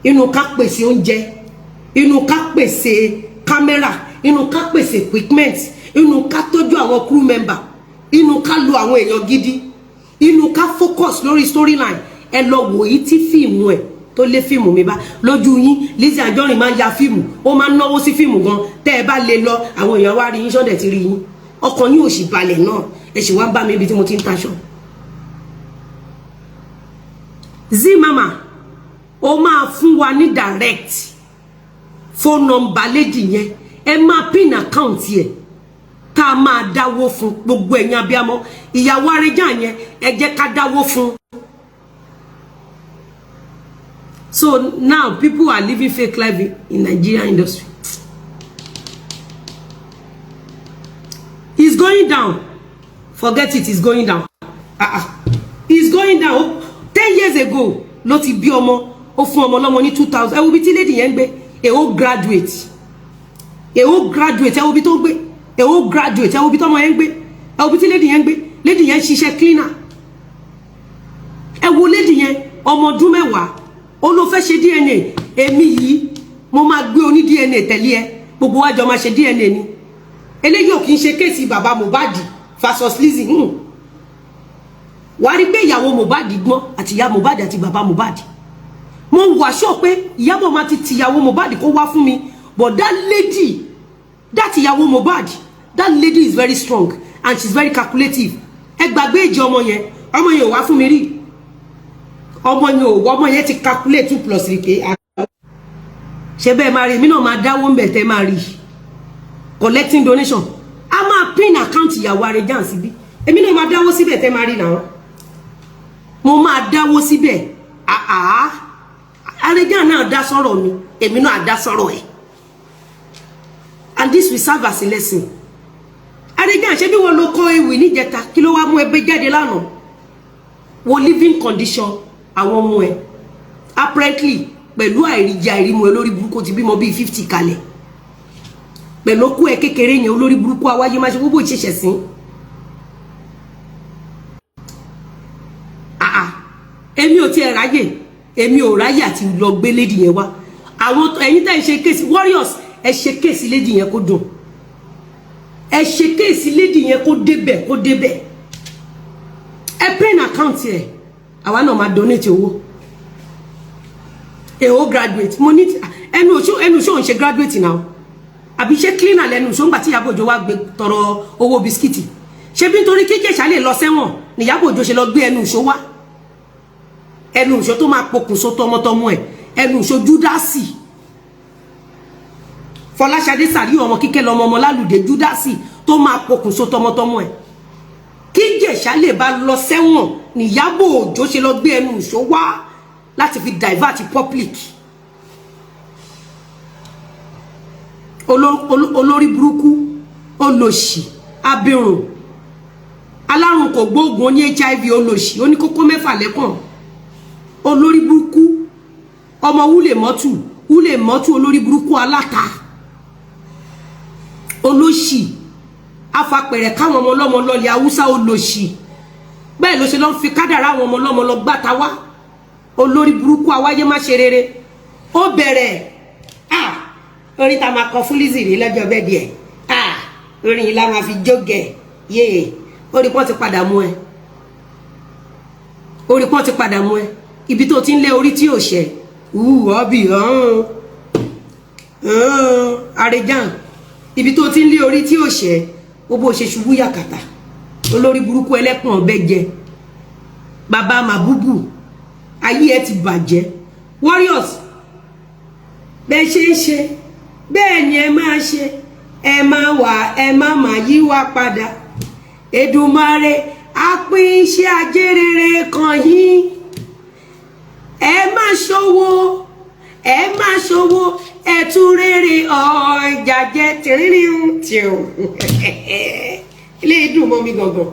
inú ká pèsè oúnjẹ, inú ká pèsè kámẹ́rà, inú ká pèsè equipment, inú ká tọ́jú àwọn crew member, inú ká lo àwọn èèyàn gidi, inú ká focus lórí storyline. Ẹ lọ wò yìí tí fíìmù ẹ tó lé fíìmù mi bá lójú yín. Lizzy Anjorin máa ń ya fíìmù, ó máa ń náwó sí fíìmù gan. Tẹ́ ẹ bá lè lọ, àwọn èèyàn wá rí yín, sọ́dẹ̀ ti rí yín, ọkàn yín ò sì balẹ̀ náà. Ẹ sì wá ń bá mi ibi tí mo ti ń taṣọ. Zimama, ó máa fún wa ní direct phone number lady yẹn. Ẹ máa pin account yẹ tá a máa dáwó fún. Gbogbo ẹ̀yin abiyamọ, ìyàwó Arẹjà yẹn, ẹ jẹ́ ká dáwó fún. So now people are living fake life in Nigeria industry. It's going down. Forget it, it's going down. Ah ah, it's going down. 10 years ago ló ti bí ọmọ, ó fún ọmọ lọ́mọ ní 2000. Ẹ wo bí tí lady yẹn ń gbé. Èho graduate, èho graduate. Ẹ wo bí tó ń gbé. Èho graduate. Ẹ wo bí tọ́mọ yẹn ń gbé. Ẹ wo bí tí lady yẹn ń gbé. Lady yẹn ń ṣiṣẹ́ cleaner. Ẹ wo lady yẹn, ọmọ ọdún 10. Ó ló fẹ́ ṣe DNA. Èmi yìí, mo máa gbé oní DNA tẹ̀lé ẹ. Gbogbo wa jọ máa ṣe DNA ni. Eléyìí ò kì í ṣe case bàbá Mohbad versus Lizzy. Wàá rí pé ìyàwó Mohbad gbọ́n, àti ìyá Mohbad àti bàbá Mohbad. Mo wà sọ pé Ìyábọ̀ máa ti tìyàwó Mohbad kó wá fún mi, but that lady, that ìyàwó Mohbad, that lady is very strong and she's very calculative. Ẹ gbàgbé ìjì ọmọ yẹn. Ọmọ yẹn ò wá fún mi rí. Ọmọ yẹn ò wá. Ọmọ yẹn ti calculate 2 + 3 pé ṣe bẹ́ẹ̀ máa rí. Èmi náà máa dáwó ń bẹ̀ tẹ́ máa rí collecting donation. A máa pin account ìyàwó Arẹjà síbí. Èmi náà máa dáwó síbẹ̀ tẹ́ máa rí náà. Mo máa dáwó síbẹ̀. Àá Arẹjà náà dá sọ̀rọ̀ mi, èmi náà dá sọ̀rọ̀ ẹ̀, and this will serve as a lesson. Arẹjà, ṣé bí wọ́n ló kọ́ ewì níjẹta? Kí ló wá mú ẹgbẹ́ jáde lánàá? Wo living condition àwọn ọmọ ẹ. Apparently, pẹ̀lú àìríjẹ àìrímu ẹ, lórí burúkú, ti bímọ bíi 50 kalẹ̀ pẹ̀lú okú ẹ kékeré yẹn. Olórí burúkú, awáyé má ṣe gbogbo ìṣẹ̀ṣẹ̀ sí. Àà, èmi ò tiẹ̀ ráyè, èmi ò ráyè àti lọ gbé lady yẹn wá. Àwọn ẹ̀yin tẹ́ ń ṣe case warriors, ẹ ṣe case lady yẹn kó dùn. Ẹ ṣe case lady yẹn kó débẹ̀, kó débẹ̀. Ẹ pin account ẹ, àwa náà máa donate owó. Èho graduate, mo ní ẹnu òṣù, ẹnu òṣù òun ṣe graduate now, àbí ṣé cleaner lẹ́nu òṣù ńgbà tí Ìyábọ̀ Òjó wá gbé tọrọ owó bisikíìtì? Ṣé bí nítorí kí Ìjẹ̀ṣà lè lọ sẹ́wọ̀n ní Ìyábọ̀ Òjó ṣe lọ gbé ẹnu òṣù wá? Ẹnu òṣù tó máa pokùnso tọmọtọmọ ẹ, ẹnu òṣù Júdásì. Fọláṣadé Sàrí, ọmọ kíkẹ́ lọmọ ọmọ lálùdé, Júdásì. tó máa pokùnso tọmọtọmọ ẹ̀. Kí Ìjẹ̀ṣà lè bá lọ sẹ́wọ̀n ní Ìyábọ̀ Òjó ṣe lọ gbé ẹnu ìṣó wá láti fi divert public. Olórí burúkú, olòṣì, abirùn, alárùn kò gbóògùn, ó ní HIV, olòṣì, ó ní kókó mẹ́fà lẹ́kàn, olórí burúkú, ọmọ wúlè mọ́tù wúlè mọ́tù, olórí burúkú, aláta, olóṣì, afapẹ̀rẹ̀ káwọn ọmọ ọlọ́mọ lọlẹ̀ Haúsá, olòṣì. Bẹ́ẹ̀ ló ṣe lọ́ fi kádàrá àwọn ọmọ ọlọ́mọ lọ gbàtà wá. Olórí burúkú, awáyé má ṣe rere. Ó bẹ̀rẹ̀, ah, orin tá a máa kọ fún Lizzy rí lọ́jọ́ bẹ́ẹ̀ díẹ̀, ah, orin yìí la máa fi jógẹ̀ yéè. Orí pọ́n ti padà mú ẹ, orí pọ́n ti padà mú ẹ. Ibi tó ti ń lé orí tí ò ṣẹ wù ọ́bì ọ̀hún àrèjàn, ibi tó ti ń lé orí tí ò ṣẹ, ó bó ṣe ṣubú yàkàtà. Olórí burúkú, ẹlẹ́pọ̀n ọ̀bẹ jẹ bàbá màbúbù, ayé ẹ ti bàjẹ́. Warriors, bẹ́ẹ̀ ṣe ń ṣe bẹ́ẹ̀ ni ẹ máa ṣe, ẹ máa wà, ẹ má máa yí wá padà. Èdùmàrè á pín iṣẹ́ ajé rere kan yín. Ẹ má ṣòwò, ẹ má ṣòwò, ẹ tún rere ọjà jẹ tìrìrìn tìrù. Ilé ìdùn mọ́ mi gangan.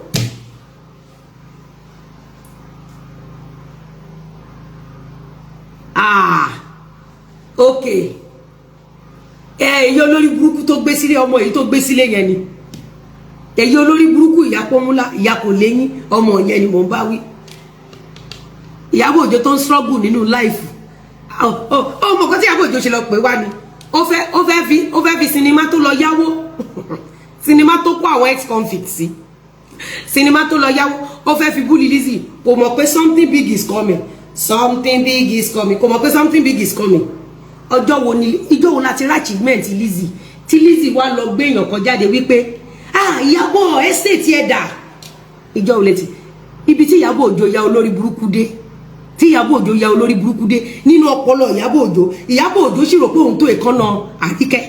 Ah, okay, ẹ èyí olórí burúkú tó gbé sílé ọmọ èyí tó gbé sílé yẹn ni èyí olórí burúkú, ìyá pọ́nmúlá, ìyá kò léyìn ọmọ yẹn ni mò ń bá wí. Ìyábọ̀ Òjó tó ń struggle nínú life, ó mọ̀ kó tí Ìyábọ̀ Òjó ṣe lọ pé wá ni ó fẹ́ fi sinimá tó lọ yáwó, sinimá tó kó àwọn ex-convict sí, sinimá tó lọ yáwó, ó fẹ́ fi bully Lizzy. Kò mọ̀ pé something big is coming, something big is coming. Kò mọ̀ pé something big is coming. Ọjọ́ wo ni, ìjọ́ wo láti rí achievement Lizzy, tí Lizzy wá lọ gbé èèyàn kan jáde wípé, ah, Ìyábọ̀, estate ẹ̀ dà? Ìjọ́ wo létí ibi tí Ìyábọ̀ Òjó ya olórí burúkú dé, tí Ìyábọ̀ Òjó ya olórí burúkú dé nínú ọpọlọ Ìyábọ̀ Òjó? Ìyábọ̀ Òjó sì rò pé òun tó èkánná Àríkẹ́.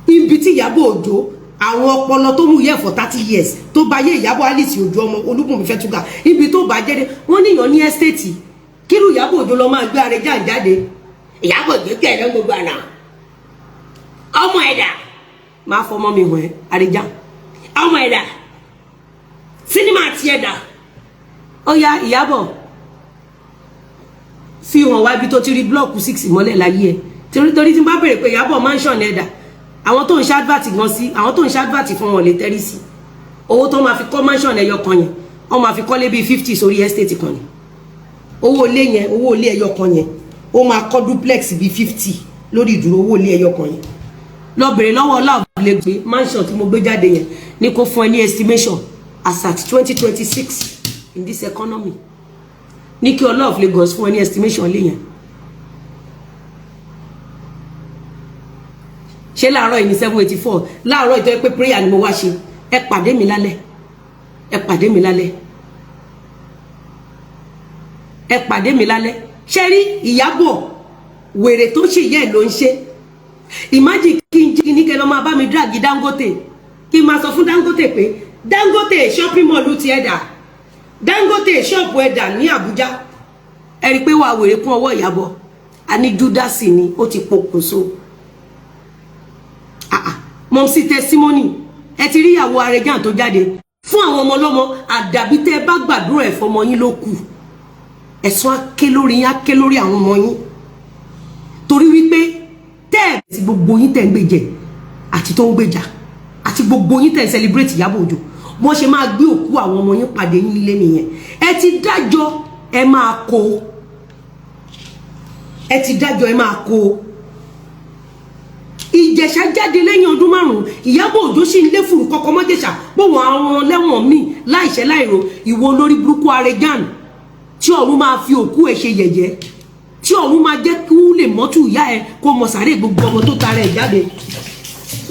Ibi tí Ìyábọ̀ Òjó, àwọn ọpọlọ tó mú yẹ for 30 years tó bá yé Ìyábọ̀ Alice Òjó, ọmọ Olúbùnmi Fẹ́túgà, ibi tó bá jẹ́ dé, wọ́n níyàn ní estate. Kírú Ìyábọ̀ Òjó lọ máa gbé Arẹjà jáde. Ìyábọ̀ Òjó kẹ̀ lọ gbogbo àná, ọmọ ẹ̀dá máa fọmọ mi hàn ẹ́. Arẹjà, ọmọ ẹ̀dá, sinimá ti ẹ̀dá. Ó yá, Ìyábọ̀, fi hàn wá ibi tó ti rí block 6 mọ́lẹ̀ láyé ẹ̀. Torí tí n bá béèrè pé Ìyábọ̀, mansion ẹ̀dá, àwọn tó ń ṣe advert gan sí, àwọn tó ń ṣe advert fún wọn lè tẹ́rí sí owó tó máa fi kọ́ mansion ẹyọ kan yẹn. Wọ́n máa fi kọ́lé bíi 50 sórí estate kan ni. Owó ilé yẹn, owó ilé ẹyọ kan yẹn, ó máa kọ́ duplex bíi 50 lórí ìdúró owó ilé ẹyọ kan yẹn. Lọ bèrè lọ́wọ́ ọlá lè gbé mansion tí mo gbé jáde yẹn ní kó fún ẹ ní estimation as at 2026 in this economy. Ní kí Ọlá of Lagos fún ẹ ní estimation lé yẹn. Ṣé láàárọ̀ yìí ní 784 láàárọ̀ ìtọ́ pé prayer ni mo wá ṣe. Ẹ pàdé mi lálẹ́, ẹ pàdé mi lálẹ́, ẹ pàdé mi lálẹ́. Ṣé rí Ìyábọ̀, wèrè tó ṣe yẹ́ ló ń ṣe. Imagine kí n jí ní kẹ́ lọ́ máa bá mi drag Dangote, kí n máa sọ fún Dangote pé, Dangote, shopping mall ti ẹ̀dà, Dangote, ṣọ́ọ̀bù ẹ̀dà ní Àbújá. Ẹ rí i pé wàá wèrè kún ọwọ́ Ìyábọ̀. A ní Júdásì ni, ó ti pokùnso. Mọ̀mísí testimony, ẹ ti rí ìyàwó Arẹjàn tó jáde fún àwọn ọmọ ọlọ́mọ. Àdàbí tẹ́ ẹ bá gbàdúrà ẹ̀ fọmọ yín ló kù. Ẹ̀sùn á ké lórí yín, á ké lórí àwọn ọmọ yín, torí wípé tẹ́ ẹ̀ ti gbogbo yín tẹ́ ń gbèjẹ àti tó ń gbèjà àti gbogbo yín tẹ́ ń celebrate Ìyábọ̀ Òjó, wọ́n ṣe máa gbé òkú àwọn ọmọ yín pàdé yín nílé nìyẹn. Ẹ ti dájọ́, ẹ máa kó. Ẹ ti dájọ́, ẹ máa kó. Ìjẹ̀ṣà jáde lẹ́yìn ọdún 5, Ìyábọ̀ Òjó sì ń lé fùrù kọ́kọ́ mọ́jẹ̀ṣà bóun àwọn lẹ́wọ̀n míì láìṣẹ́ láìro. Ìwọ olórí burúkú Arẹjàn, tí ọ̀run máa fi òkú ẹ̀ ṣe yẹ̀yẹ́, tí ọ̀run máa jẹ́ kí ó lè mọ́tò ìyá ẹ kó mọ sàárè gbogbo ọmọ tó tara ẹ̀ jáde.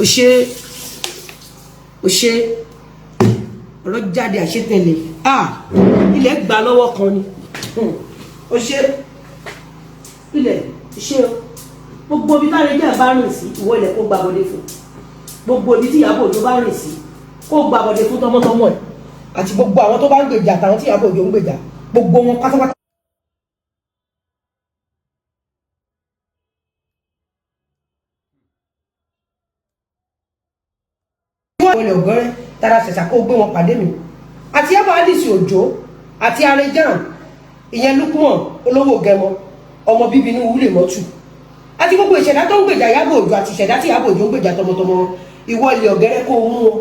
Ó ṣe, ó ṣe ọ̀rọ̀ jáde àṣetẹ̀lẹ̀. Ah, ilẹ̀ gbà lọ́wọ́ kan ni. Ó ṣe ilẹ̀ ṣe o. Gbogbo ibi táwọn ẹjẹ́ bá rìn sí, ìwọ ilẹ̀ kó gbàbọdé fún. Gbogbo ibi tí Ìyábọ̀ Òjó bá rìn sí, kó gba àbọ̀dé fún tọmọtọmọ ẹ̀ àti gbogbo àwọn tó bá ń gbèjà àtàwọn tí Ìyábọ̀ Òjó ń gbèjà, gbogbo wọn pátápátá. Wọlé ọ̀gọ́rẹ́ tara ṣẹ̀ṣà, kó gbé wọn pàdé mi àti Ìyábọ̀ Alice Òjó àti Arejan, ìyẹn Lukman olówó gẹmọ, ọmọ bíbí inú wúlè mọ́tù, àti gbogbo ìṣẹ̀dá tó ń gbèjà Ìyábọ̀ Òjó àti ìṣẹ̀dá tí Ìyábọ̀ Òjó ń gbèjà tọmọtọmọ wọn. Ìwọ ilẹ̀ ọ̀gẹ́rẹ́, kó o mú wọn,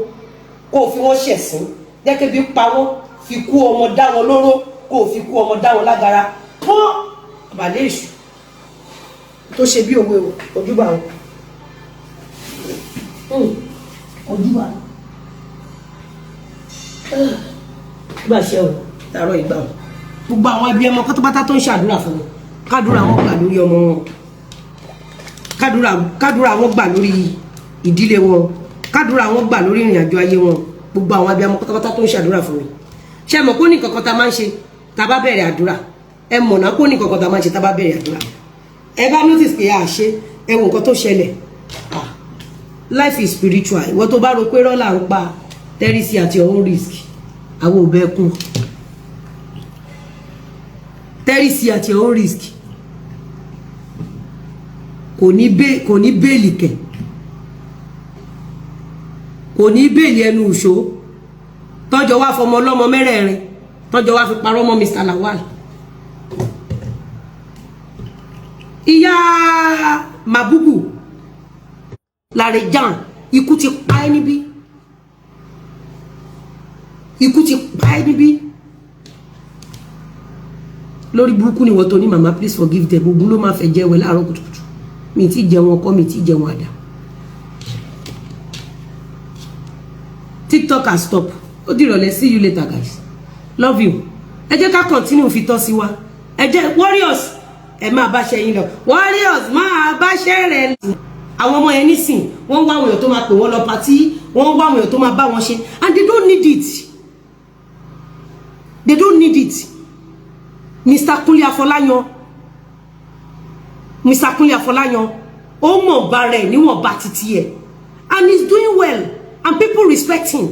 kó o fi wọ́n ṣẹ̀sín, jẹ́ kébi pa wọ́n, fi kú ọmọ dá wọn lóró, kó o fi kú ọmọ dá wọn lágara fún àbàlẹ̀ èṣù tó ṣe bí òwe o. Ojúbà o, ojúbà gbà ṣe o tààrọ ìgbà o. Gbogbo àwọn ẹbí ọmọ pátápátá tó ń ṣàdúrà fún mi, kádúrà wọn gbà lórí ọmọ wọn, kádúrà wọn gbà lórí ìdílé wọn, kádúrà wọn gbà lórí ìrìn àjò ayé wọn. Gbogbo àwọn abiyamọ pátápátá tó ń ṣàdúrà fún mi, ṣé ẹ mọ̀ kó ní kankan tá a máa ń ṣe tá a bá bẹ̀rẹ̀ àdúrà? Ẹ mọ̀ náà kó ní kankan tá a máa ń ṣe tá a bá bẹ̀rẹ̀ àdúrà. Ẹ bá notice pé a ṣe, ẹ wo nǹkan tó ṣẹlẹ̀. Ah, life is spiritual. Ìwọ tó bá rò pé rọ́là ń pa tẹ́rìsì at your own risk, àwọn ò bẹ́ẹ̀ kún tẹ́rìsì at your own risk. Kò ní bail kẹ̀, kò ní bail ẹnu ìṣó tọ́jọ́ wá fọmọ ọlọ́mọ mẹ́rẹ̀ẹ̀rin, tọ́jọ́ wá fi parọ́ mọ́ Mr. Lawal. Ìyá Mabubu Larejan, ikú ti pa ẹ́ níbí, ikú ti pa ẹ́ níbí. Lórí burúkú ni wọ́n tó ní. Mama, please forgive them. Ogun ló máa fẹ́ jẹ́wẹ́ láàárọ̀ kùtùkùtù. Mi ti jẹun ọkọ mi ti jẹun àdá. TikTok has stop. Ó dìrọ̀lẹ́. See you later, guys. Love you. Ẹ jẹ́ ká continue fi tọ́ sí wa. Ẹ jẹ́ warriors, ẹ máa bá ṣe yín lọ. Warriors, máa bá ṣe rẹ̀ lọ. Àwọn ọmọ yẹn nísìn, wọ́n ń wá àwọn èèyàn tó máa pè wọ́n lọ party, wọ́n ń wá àwọn èèyàn tó máa bá wọn ṣe, and they don't need it, they don't need it. Mr. Kunle Afọláyan, Mr. Kunle Afọláyan, ó mọ̀ bá rẹ̀ níwọ̀nba títí ẹ̀, and he's doing well and people respect him.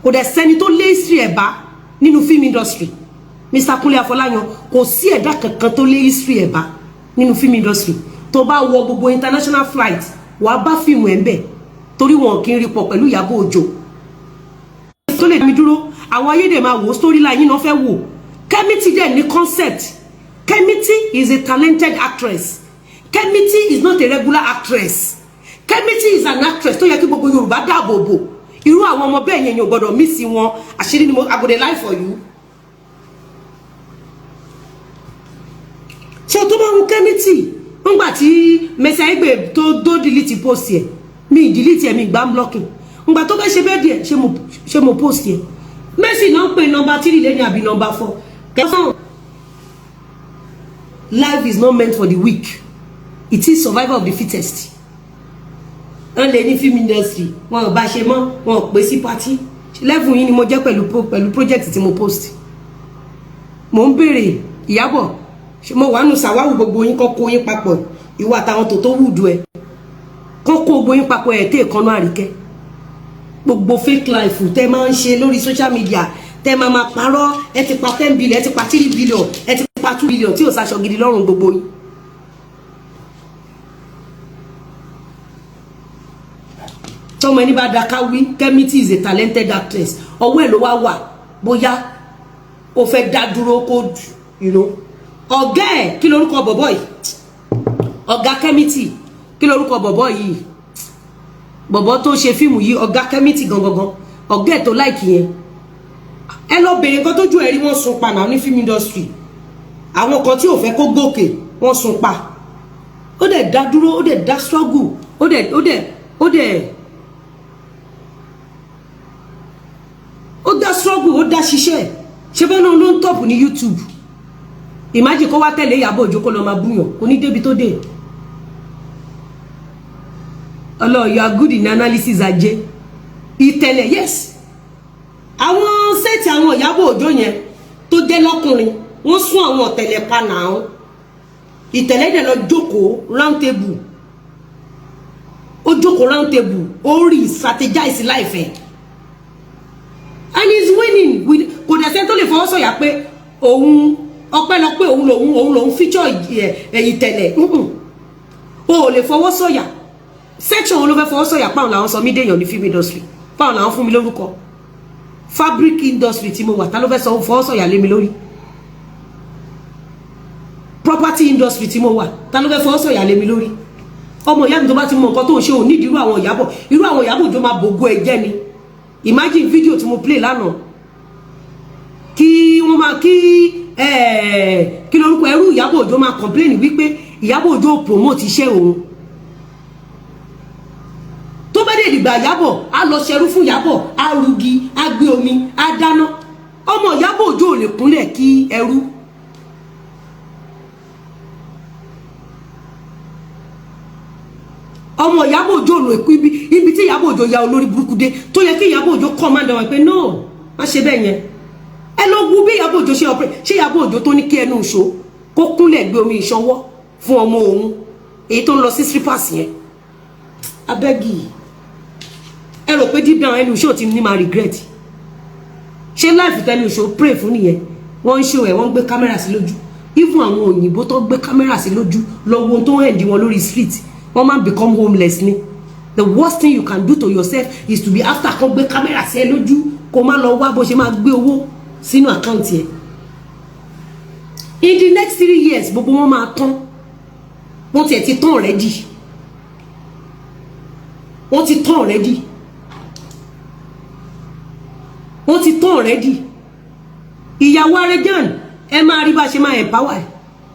Kò dẹ̀ sẹ́ni tó lé history ẹ̀ bá nínú film industry. Mr. Kunle Afọláyan, kò sí ẹ̀dá kankan tó lé history ẹ̀ bá nínú film industry. Tó bá wọ gbogbo international flight, wàá bá fíìmù ẹ̀ ń bẹ̀, torí wọn kì í rí pọ̀ pẹ̀lú Ìyábọ̀ Òjó tó lè dá mi dúró. Àwọn ayédè máa wò, storyline yín náà fẹ́ wò. Kemity dẹ̀ ní concept. Kemity is a talented actress. Kemity is not a regular actress. Kemity is an actress tó yẹ kí gbogbo Yorùbá dáàbò bò. Irú àwọn ọmọ bẹ́ẹ̀ yẹn yẹn ò gbọ́dọ̀ miss wọn. Àṣírí ni mo, I go dey lie for you. So tó bá wù Kemity, ńgbà tí Mercy Aigbe tó tó delete post yẹ, mi delete ẹ, mi gbá blocking. Ńgbà tó fẹ́ ṣe bẹ́ẹ̀ díẹ̀, ṣé mo post yẹ? Mercy náà ń pè number 3 lẹ́ni àbí number 4 kẹsàn. Life is not meant for the weak. It is survival of the fittest. Wọ́n lè ní film industry wọn ò bá ṣe mọ́, wọn ò pè sí party. Level yín ni mo jẹ́ pẹ̀lú project tí mo post. Mo ń béèrè Ìyábọ̀, mo wà nù sàwáwù gbogbo yín, kọ́ kó yín papọ̀, ìwọ àtàwọn tó tó wùdú ẹ, kọ́ kó gbogbo yín papọ̀ ẹ̀ tẹ́ ìkànnú àríkẹ́. Gbogbo fake life tẹ́ máa ń ṣe lórí social media, tẹ́ máa máa parọ́, ẹ ti pa 10 billion, ẹ ti pa 3 billion, ẹ ti pa 2 billion tí ò sáṣọ gidi lọ́rùn gbogbo yín. Tọmọ ẹni bá da ká wí. Kemity is a talented actress. Ọwọ́ ẹ̀ ló wá wà bóyá ó fẹ́ dá dúró kó ọ̀gá ẹ̀. Kí lorúkọ bọ̀bọ̀ yìí? Ọ̀gá Kemity, kí lorúkọ bọ̀bọ̀ yìí? Bọ̀bọ̀ tó ṣe fíìmù yìí, ọ̀gá Kemity gangan, ọ̀gá ẹ̀ tó like yẹn, ẹ lọ bèrè nǹkan tójú ẹ̀ rí. Wọ́n sun pa náà ní film industry. Àwọn kan tí ò fẹ́ kó gòkè, wọ́n sun pa. Ó dẹ̀ dá dúró, ó dẹ̀ dá struggle, ó dẹ̀ ó dá struggle, ó dá ṣiṣẹ́. Ṣe bẹ́ẹ̀ náà ló ń top ní YouTube? Imagine kó wá tẹ̀lé Ìyábọ̀ Òjó, kó lọ máa búyàn, kò ní débi tó dé. Ọlọ́ọ̀, you are good in analysis. Ajé ìtẹ̀lẹ̀, yes. Àwọn set àwọn Ìyábọ̀ Òjó yẹn tó jẹ́ lọ́kùnrin, wọ́n sún àwọn ọ̀tẹ̀lẹ̀ pa náà. Ìtẹ̀lẹ̀ dẹ̀ lọ jókòó round table, ó jókòó. Jókòó round table, ó rí strategize life ẹ̀ and he is winning with. Kò dẹ̀ sẹ́ni tó lè fọwọ́ sọ̀yà pé òun ọpẹ́lọpẹ́ òun lòun feature ìtẹ̀lẹ̀. O ò lè fọwọ́ sọ̀yà. Section òun ló fẹ́ fọwọ́ sọ̀yà páwọn làwọn sọ mí déèyàn ní film industry, páwọn làwọn fún mi lórúkọ. Fabric industry tí mo wà, ta ló fẹ́ sọ fọwọ́ sọ̀yà lé mi lórí? Property industry tí mo wà, ta ló fẹ́ fọwọ́ sọ̀yà lé mi lórí? Ọmọ ìyá mi, tó bá ti mọ nǹkan tó ń ṣe, ò nídìí irú àwọn Ìyábọ̀, irú àwọn Ìyábọ̀ Òjó máa bògo ẹ jẹ́ ni. Imagine video tí mo play lánàá, kí wọ́n máa kí lórúkọ ẹrú Ìyábọ̀ Òjó máa complain wípé Ìyábọ̀ Òjó promote iṣẹ́ òun. Tó bá dé ìdìgbà Ìyábọ̀, á lọ ṣerú fún Ìyábọ̀, á rugi, á gbé omi, á dáná. Ọmọ Ìyábọ̀ Òjó ò lè kúnlẹ̀ kí ẹrú. Ọmọ Ìyábọ̀ Òjó ò lè kú. Ibi tí Ìyábọ̀ Òjó ya olórí burúkú dé, tó yẹ kí Ìyábọ̀ Òjó command wọn pé no, má ṣe bẹ́ẹ̀ yẹn. Ẹ lọ wo bí Ìyábọ̀ Òjó ṣe ọpẹ. Ṣé Ìyábọ̀ Òjó tó ní kí ẹnu ìṣó kó kúnlẹ̀ gbé omi ìṣọwọ́ fún ọmọ òun, èyí tó ń lọ sí slippers yẹn abẹ́gì? Ẹ rò pé deep down ẹnu ìṣó ti ní máa regret. Ṣé life tẹnu ìṣó pray fún nìyẹn? Wọ́n ń ṣó ẹ̀, wọ́n ń gbé kámẹ́rà sí lójú. Even àwọn òyìnbó tó gbé kámẹ́rà sí lójú, lọ wo ohun tó ń hẹ̀ndí wọn lórí street. Wọ́n máa ń become homeless ni. The worst thing you can do to yourself is to be after kan gbé kámẹ́rà sí ẹ lójú, kó má lọ wá bó ṣe máa gbé owó sínú account ẹ. In the next 3 years, gbogbo wọn máa tán. Wọ́n tiẹ̀ ti tán already, wọ́n ti tán already, wọ́n ti tán already. Ìyàwó Arẹjàn, ẹ máa rí bá ṣe máa empower ẹ.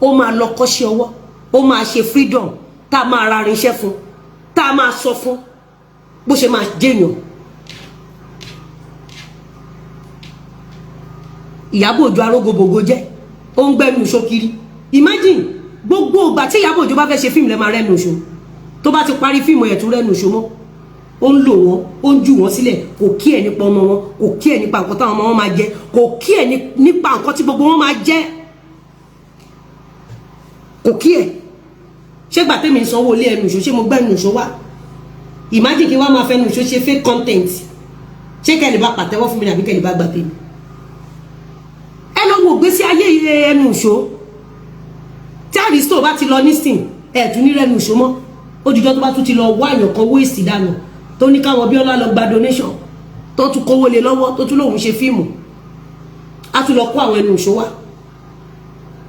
Ó máa lọ kọ́ṣẹ́ ọwọ́, ó máa ṣe freedom, tá a máa ra irinṣẹ́ fún, tá a máa sọ fún bó ṣe máa jẹyàn. Ìyábọ̀ Òjó arógbogbò jẹ́, ó ń gbẹ́nu ìṣó kiri. Imagine, gbogbo ìgbà tí Ìyábọ̀ Òjó bá fẹ́ ṣe fíìmù lẹ́ máa rẹ́nu ìṣó. Tó bá ti parí fíìmù ẹ̀ tún rẹ́nu ìṣó mọ́. Ó ń lò wọ́n, ó ń jù wọ́n sílẹ̀. Kò kí ẹ̀ nípa ọmọ wọn, kò kí ẹ̀ nípa nǹkan táwọn ọmọ wọn máa jẹ, kò kí ẹ̀ nípa nǹkan tí gbogbo wọn máa jẹ, kò kí ẹ̀. Ṣé gbà tẹ́mi ń sanwó ilé ẹnu ìṣó, ṣé mo gbẹ́nu ìṣó wá? Imagine kí wọ́n máa fẹnu ìṣó ṣe fake content. Ṣé kẹ́lẹ́ bá pàtẹ́wọ́ fún mi àbí kẹ́lẹ́ bá gbà tèmi? Ẹ lọ wo gbèsè ayé ẹnu ìṣó. Tí àrísítò bá ti lọ nísìn, ẹ tún ní rẹnu ìṣó mọ́. Ó dijọ́ tó bá tún ti lọ wá èèyàn kan wéèsì dànù, tó ní káwọn Bíọ́lá lọ gba donation, tó tún kówó lé lọ́wọ́, tó tún lòun ṣe fíìmù, á tún lọ kó àwọn ẹnu ìṣó wá.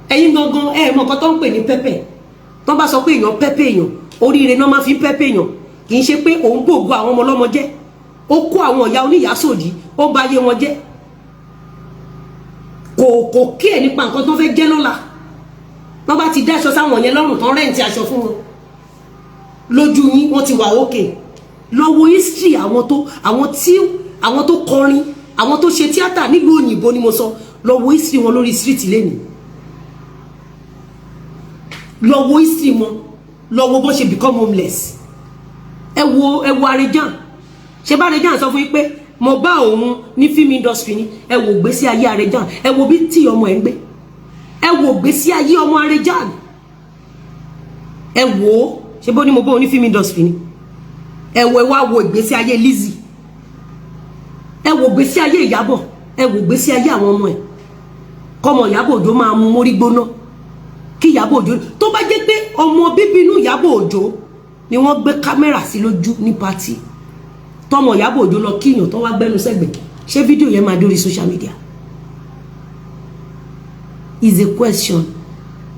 Ẹ̀yin gangan ẹ mọ nǹkan tó ń pè ní pẹ́pẹ́. Tó bá sọ pé èèyàn pẹ́pẹ́ èèyàn, oríire náà máa fi ń pẹ́pẹ́ èèyàn. Kì í ṣe pé òun gbòògùn àwọn ọmọ ọlọ́mọ jẹ́. Ó kó àwọn ìyá oníyàá sòdí, ó bà ayé wọn jẹ́. Kò kí ẹ̀ nípa nǹkan tó fẹ́ jẹ́ lọ́la. Wọ́n bá ti dáṣọ sáwọn yẹn lọ́rùn tán, rent aṣọ fún wọn lójú yín, wọ́n ti wà òkè. Lọ wo history àwọn tó kọrin, àwọn tó ṣe tíátà nílùú òyìnbó ni mo sọ. Lọ wo history wọn lórí street lẹ́nu. Lọ wo history wọn, lọ wo bó ṣe become homeless. Ẹ wo Arejan. Ṣé bá Arejan sọ fún yín pé mo bá òun ní film industry ni? Ẹ wo gbésí ayé Arejan, ẹ wo bí tí ọmọ ẹ ń gbé. Ẹ wo gbésí ayé ọmọ Arejan, ẹ wo. Ṣé bó ní mo bá òun ní film industry ni? Ẹ wo, ẹ wá wo ìgbésí ayé Lizzy, ẹ wo ìgbésí ayé Ìyábọ̀, ẹ wo ìgbésí ayé àwọn ọmọ ẹ. Kọmọ Ìyábọ̀ Òjó máa mú mórí gbóná. Kí Ìyábọ̀ Òjó, tó bá jẹ́ pé ọmọ bíbí inú Ìyábọ̀ Òjó ni wọ́n gbé kámẹ́rà sí lójú ní party, tọmọ Ìyábọ̀ Òjó lọ kíyàn, tó wá gbẹ́nu sẹ́gbẹ̀ẹ́, ṣé fídíò yẹn máa dórí social media? Is a question.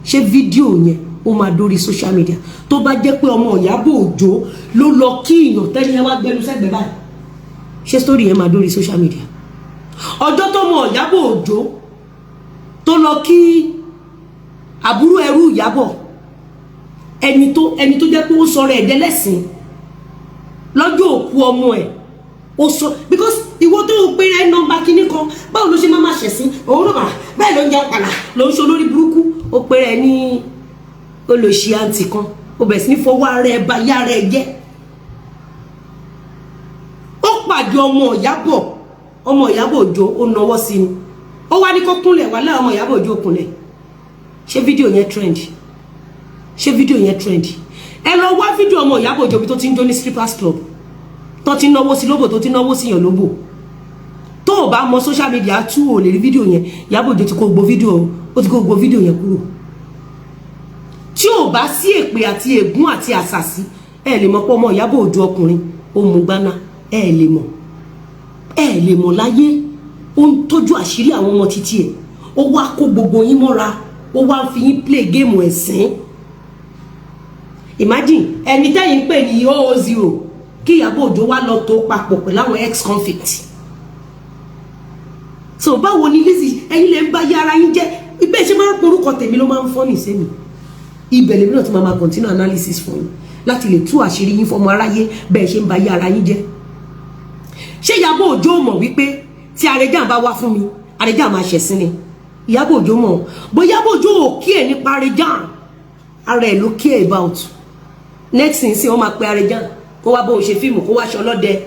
Ṣé fídíò yẹn ó máa dórí social media? Tó bá jẹ́ pé ọmọ Ìyábọ̀ Òjó ló lọ kíyàn, tẹ́ni yẹn wá gbẹ́nu sẹ́gbẹ̀ẹ́ báyìí, ṣé story yẹn máa dórí social media? Ọjọ́ tọmọ Ìyábọ̀ Òjó tó lọ kí àbúrò ẹrú Ìyábọ̀, ẹni tó jẹ́ pé ó sọ̀rọ̀ ẹ̀dẹ́ lẹ́sìn lọ́jọ́ òkú ọmọ ẹ̀, ó sọ because ìwọ tó ń pera ẹ nọ́mbà kínní kan, báwo ló ṣe máa máa ṣẹ̀sín? Òun náà bẹ́ẹ̀ ló ń jẹun pàlà, ló ń ṣe olórí burúkú. Ó pera ẹ ní olóṣì àǹtí kan, ó bẹ̀rẹ̀ sí ní fọwọ́ ara ẹ ba yá ara ẹ jẹ́. Ó pàdé ọmọ Ìyábọ̀, ọmọ Ìyábọ̀ Òjó, ó nawọ́ sí ni, ó wá ní kó kúnlẹ̀ wà láwọn. Ọmọ Ìyábọ̀ Òjó kúnlẹ̀. Ṣé fídíò yẹn trend? Ṣé fídíò yẹn trend? Ẹ lọ wá fídíò ọmọ Ìyábọ̀ Òjó bí tó ti ń jó ní strippers club, tó ti ń náwó sí lóbò, tó ti ń náwó sí yàn lóbò. Tó o bá mọ social media tú, o lè rí fídíò yẹn. Ìyábọ̀ Òjó ti kó gbogbo fídíò, ó ti kó gbogbo fídíò yẹn kúrò. Tí ò bá sí èpè àti ègún àti àṣàsí, ẹ lè mọ̀ pé ọmọ Ìyábọ̀ Òjó ọkùnrin ó mú gbaná. Ẹ lè mọ̀, ẹ lè mọ̀ láyé. Ó ń tọ́jú àṣírí àwọn ọmọ títí ẹ̀. Ó wá kó gbogbo yín mọ́ra, ó wá ń fi yín play game ẹ̀sìn. Imagine ẹni tẹ́yìn ń pè ní 000, kí Ìyábọ̀ Òjó wá lọ tó papọ̀ pẹ̀lú àwọn ex-convict. So báwo ni Lizzy, ẹ̀yin lè ń bá yára yín jẹ́ ibẹ̀ ṣe máa ń porúkọ tèmi ló máa ń fọ́ nìṣẹ́ mi. Ibẹ̀ lèmi náà ti máa continue analysis fún yín láti lè tú àṣírí yín fọmọ aráyé bẹ́ẹ̀ ṣe ń ba yára yín jẹ́. Ṣé Ìyábọ̀ Òjó mọ̀ wípé tí Arẹjà bá wá fún mi, Arẹjà máa ṣẹ̀sín ni? Ìyábọ̀ Òjó mọ̀ bó. Ìyábọ̀ Òjó ò kí ẹ̀ nípa Arẹjà, ara ẹ̀ ló care about. Next thing sí, wọ́n máa pe Arẹjà kó wá bóun ṣe fíìmù, kó wá ṣe ọlọ́dẹ,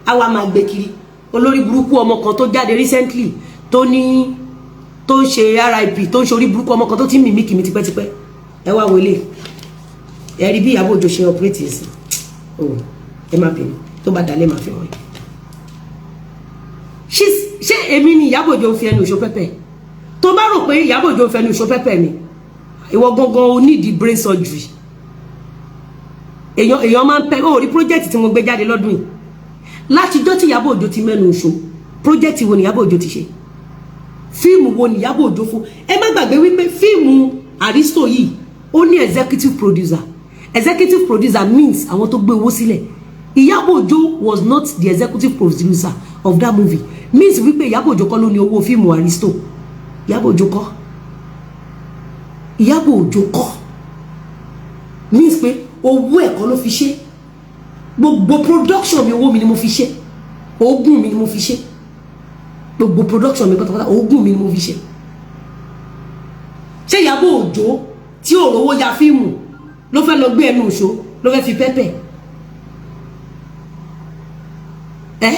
á wá máa gbé kiri. Olórí burúkú ọmọ kan tó jáde recently, tó ní tó ń ṣe RIP, tó ń ṣe orí burúkú ọmọ kan tó ti ń mímí kìmí tipẹ́tipẹ́. Ẹ wá wọlé, ẹ rí bí Ìyábọ̀ Òjó ṣe operate sí o. Ẹ má bínú, tó bá dalẹ̀ máa fi wọ́n. Ṣé èmi ni Ìyábọ̀ Òjó ń fi ẹnu ìṣó pẹ́pẹ́? Tó bá rò pé Ìyábọ̀ Òjó ń fẹnu ìṣó pẹ́pẹ́ mi, ìwọ gangan o need brain surgery. Èèyàn èèyàn máa ń pẹ́ ó rí project tí mo gbé jáde lọ́dún yìí. Látijọ́ tí Ìyábọ̀ Òjó ti mẹ́nu ìṣó, project wo ni Ìyábọ̀ Òjó ti ṣe? Fíìmù wo ni Ìyábọ̀ Òjó fún? Ẹ má gbàgbé wípé fíìmù Aristo yìí, ó ní executive producer. Executive producer means àwọn tó gbé owó sílẹ̀. Ìyábọ̀ Òjó was not the executive producer of that movie, means wípé Ìyábọ̀ Òjó kọ́ ló ní owó fíìmù Aristo. Ìyábọ̀ Òjó kọ́, Ìyábọ̀ Òjó kọ́, means pé owó ẹ̀kọ́ ló fi ṣe. Gbogbo production mi, owó mi ni mo fi ṣe, ogún mi ni mo fi ṣe. Gbogbo production mi pátápátá, ogún mi ni mo fi ṣe. Ṣé Ìyábọ̀ Òjó tí ò rówó ya fíìmù ló fẹ́ lọ gbé ẹnu ìṣó, ló fẹ́ fi pẹ́pẹ́ ẹ́?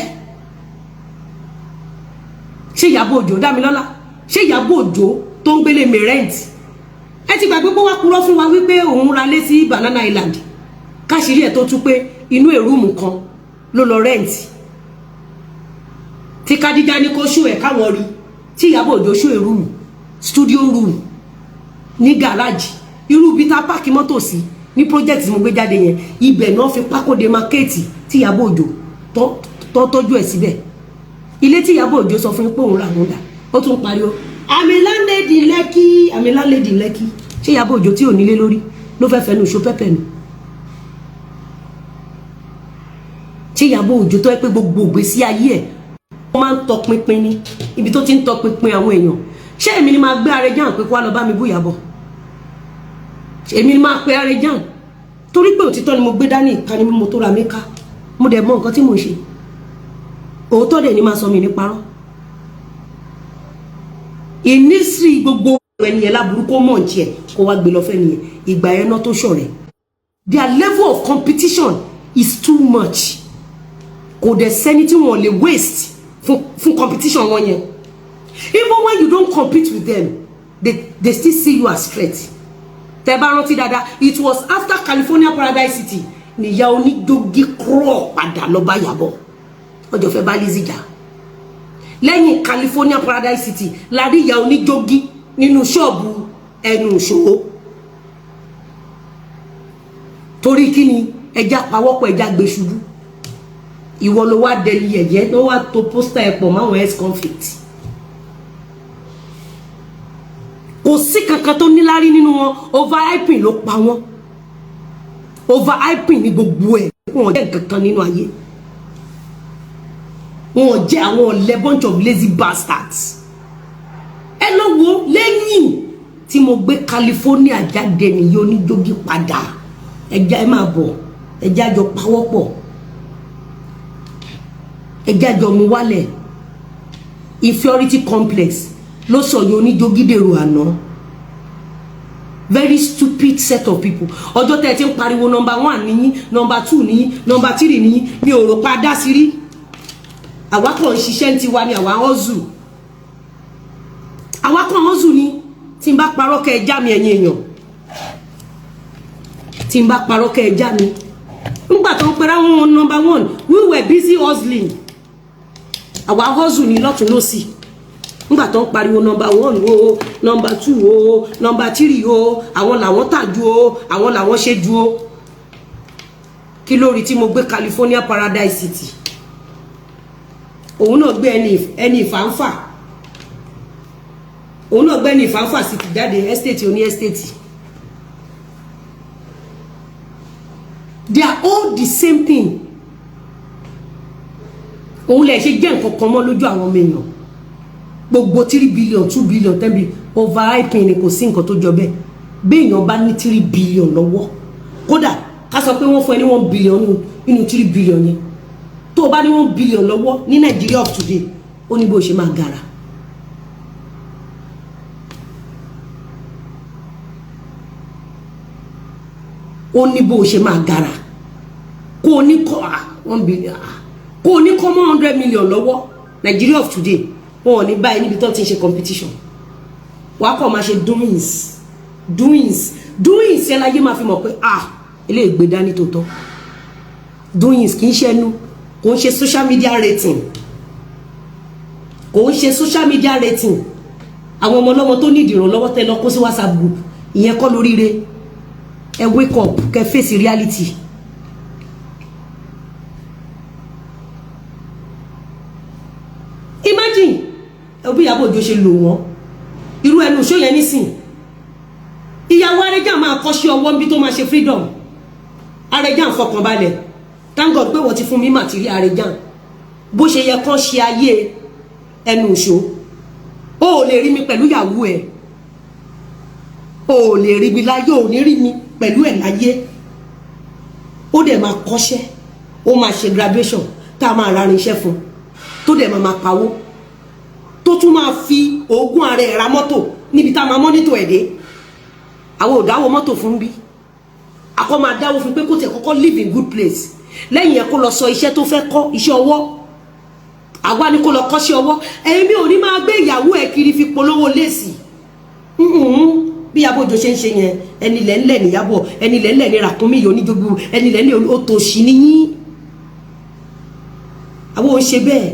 Ṣé Ìyábọ̀ Òjó, Dámilọ́lá, ṣé Ìyábọ̀ Òjó tó ń gbélé mi rent? Ẹ ti gbàgbé pé wá purọ́ fún wa wípé òun ra lé sí Banana Island, káṣírí ẹ̀ tó tú pé inú èrúùmù kan ló lọ rent, tí Kádíjà ní kó ṣó ẹ̀ káwọn rí, tí Ìyábọ̀ Òjó ṣó èrúùmù, studio room ní gàrájì, irú ibi tá páàkì mọ́tò sí ní project tí mo gbé jáde yẹn. Ibẹ̀ náà fi pákó demarcate tí Ìyábọ̀ Òjó tó tọ́jú ẹ̀ síbẹ̀. Ilé tí Ìyábọ̀ Òjó sọ fún yín pé òun rà, òun dà? Ó tún pariwo, "I'm a landlady Lekki, I'm a landlady Lekki." Ṣé Ìyábọ̀ Òjó tí ò nílé lórí ló fẹ́ fẹnu ìṣó pẹ́pẹ́ mi? Ṣé Ìyábọ̀ Òjó tó yẹ pé gbogbo ìgbésí ayé ẹ̀, ó máa ń tọpinpin ní ibi tó ti ń tọpinpin àwọn èèyàn? Ṣé èmi ni máa gbé Arẹjàn pé kó wá lọ bá mi bú Ìyábọ̀? Èmi ni máa pe Arẹjàn? Torí pé òtítọ́ ni mo gbé dání, ìka ni mo tó ra mi ká. Mo dẹ̀ mọ nǹkan tí mo ń ṣe. Òótọ́ dẹ̀ ni máa sọ, mi ní parọ́. Ìnísí gbogbo ẹnìyẹn láburú, kó mọ̀ ní tiẹ̀, kó wá gbé lọ fẹ́ nìyẹn. Ìgbà yẹn náà tó ṣọ̀rẹ́. Their level of competition is too much. Kò dẹ̀ sẹ́ni tí wọ́n lè waste fún competition wọn yẹn. Even when you don't compete with them, they still see you as threat. Tẹ́ bá rántí dáadáa, it was after California Paradise City níyà onídógí kúrò padà lọ bá Ìyábọ̀. Ọjọ́ fẹ́ bá Lizzy jà lẹ́yìn California Paradise City, la rí ìyá oníjógí nínú ṣọ́ọ̀bù ẹnu ìṣòro. Torí kí ni? Ẹja pawọ́pọ̀, ẹja gbé ṣubú. Ìwọ ló wá dẹni yẹ̀yẹ́, ló wá to poster ẹ̀ pọ̀ máwọn ex convict. Kò sí kankan tó níláárí nínú wọn. Overhyping ló pa wọn. Overhyping ní gbogbo ẹ̀. Wọn jẹ́ nǹkan kan nínú ayé, wọn jẹ́ àwọn ọ̀lẹ, bunch of lazy bastards. Ẹ lọ wo lẹ́yìn tí mo gbé California jáde nìyí, oníjógí padà. Ẹja ẹ máa bọ̀, ẹja jọ pawọ́pọ̀, ẹja jọ mú wálẹ̀. Inferiority complex ló sọ yìí oníjógí dèrò àná. Very stupid set of people. Ọjọ́ tẹ́ ẹ ti ń pariwo number one níyín, number two níyín, number three níyín, mi ò rò pa dá sí rí. Àwa kàn ń ṣiṣẹ́ ń tiwa ni, àwa ń hustle, àwa kàn ń hustle ni. Tí n bá parọ́, kẹ́ ẹ já mi. Ẹ̀yin èèyàn, tí Tí n bá parọ́, kẹ́ ẹ já mi. Ńgbà tó ń pera wọn number one, we were busy hustling. Àwa hustle ní lọ́tún lọ́sì. Ńgbà tó ń pariwo number one o, number two o, number three o, àwọn làwọn tà ju o, àwọn làwọn ṣe ju o. Kí lórí tí mo gbé California Paradise City, òun náà gbé ẹni ìfàǹfà, òun náà gbé ẹni ìfàǹfà city jáde, estate oní estate. They are all the same thing. Òun lè ṣe jẹ́ nǹkan kan mọ́ lójú àwọn ọmọ èèyàn. Gbogbo 3 billion, 2 billion, 10 billion, overhyping ni. Kò sí nǹkan tó jọ bẹ́ẹ̀. Béèyàn bá ní 3 billion lọ́wọ́, kódà ká sọ pé wọ́n fún ẹ ní 1 billion nínú 3 billion yẹn, tó o bá ní 1 billion lọ́wọ́ ní Nàìjíríà of today, ó ní bó ṣe máa gara. Ó ní bó ṣe máa gara. Kó o ní kọ́ 1 billion, kó o ní kọ́ mọ́ 100 million lọ́wọ́, Nàìjíríà of today, wọn ò ní báyìí níbi tó ti ń ṣe competition. Wàá kọ́ máa ṣe doings, doings, doings ẹ láyé máa fi mọ̀ pé, ah, eléyìí gbé dání tòótọ́. Doings kì í ṣe ẹnu, kò ń ṣe social media rating, kò ń ṣe social media rating. Àwọn ọmọ ọlọ́mọ tó nídìí ìrànlọ́wọ́ tẹ́ lọ kó sí WhatsApp group, ìyẹn kọ́ lóríire. Ẹ wake up, kẹ́ face reality. Imagine ẹ bí Ìyábọ̀ Òjó ṣe lò wọ́n irú ẹnu ṣó yẹn nísìn. Ìyàwó Arẹjà máa kọ́ṣẹ́ ọwọ́ níbi tó máa ṣe freedom. Arẹjà ń fọkànbalẹ̀. Thank God pé wọ́n ti fún mi material. Arẹjà, bó ṣe yẹ kán ṣe ayé ẹnu ìṣó, o ò lè rí mi pẹ̀lú ìyàwó ẹ̀, o ò lè rí mi láyé, o ò ní rí mi pẹ̀lú ẹ̀ láyé. Ó dẹ̀ máa kọ́ṣẹ́, ó máa ṣe graduation, tá a máa ra irinṣẹ́ fún, tó dẹ̀ máa pawó, tó tún máa fi oògùn ara ẹ̀ ra mọ́tò níbi tá a máa monitor ẹ̀ dé. Àwọn ò dáwọ́ mọ́tò fún bí akọ́ máa dáwọ́ fún pé kó tiẹ̀ kọ́kọ́ live in good place. Lẹ́yìn yẹn, kó lọ sọ iṣẹ́ tó fẹ́ kọ́, iṣẹ́ ọwọ́. Àwa ni kó lọ kọ́ṣẹ́ ọwọ́. Èmi ò ní máa gbé ìyàwó ẹ̀ kiri fi polówó léèsì bí Ìyábọ̀ Òjó ṣe ń ṣe yẹn. Ẹni lẹ́ńlẹ̀ níyàbọ̀, ẹni lẹ́ńlẹ̀ ní ràkúnmí yìí, oníjogbo ẹni lẹ́ńlẹ̀, ó tó ṣì níyìn. Àwọn ò ṣe bẹ́ẹ̀.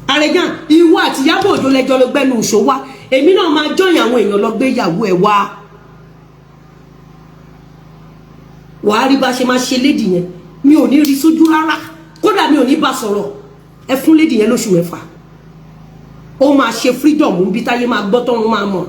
Àrẹ̀gàn, ìwọ àti Ìyábọ̀ Òjó lẹ́jọ́ ló gbẹ́nu ìṣó wá. Èmi náà máa jọyìn àwọn èèyàn lọ gbé ìyàwó ẹ̀ wá. Wàá rí bá ṣe máa ṣe lady yẹn. Mi ò ní rí sójú rárá, kódà mi ò ní bá sọ̀rọ̀. Ẹ fún lady yẹn lóṣù 6, ó máa ṣe freedom bí táyé máa gbọ́, tọ́run máa mọ̀.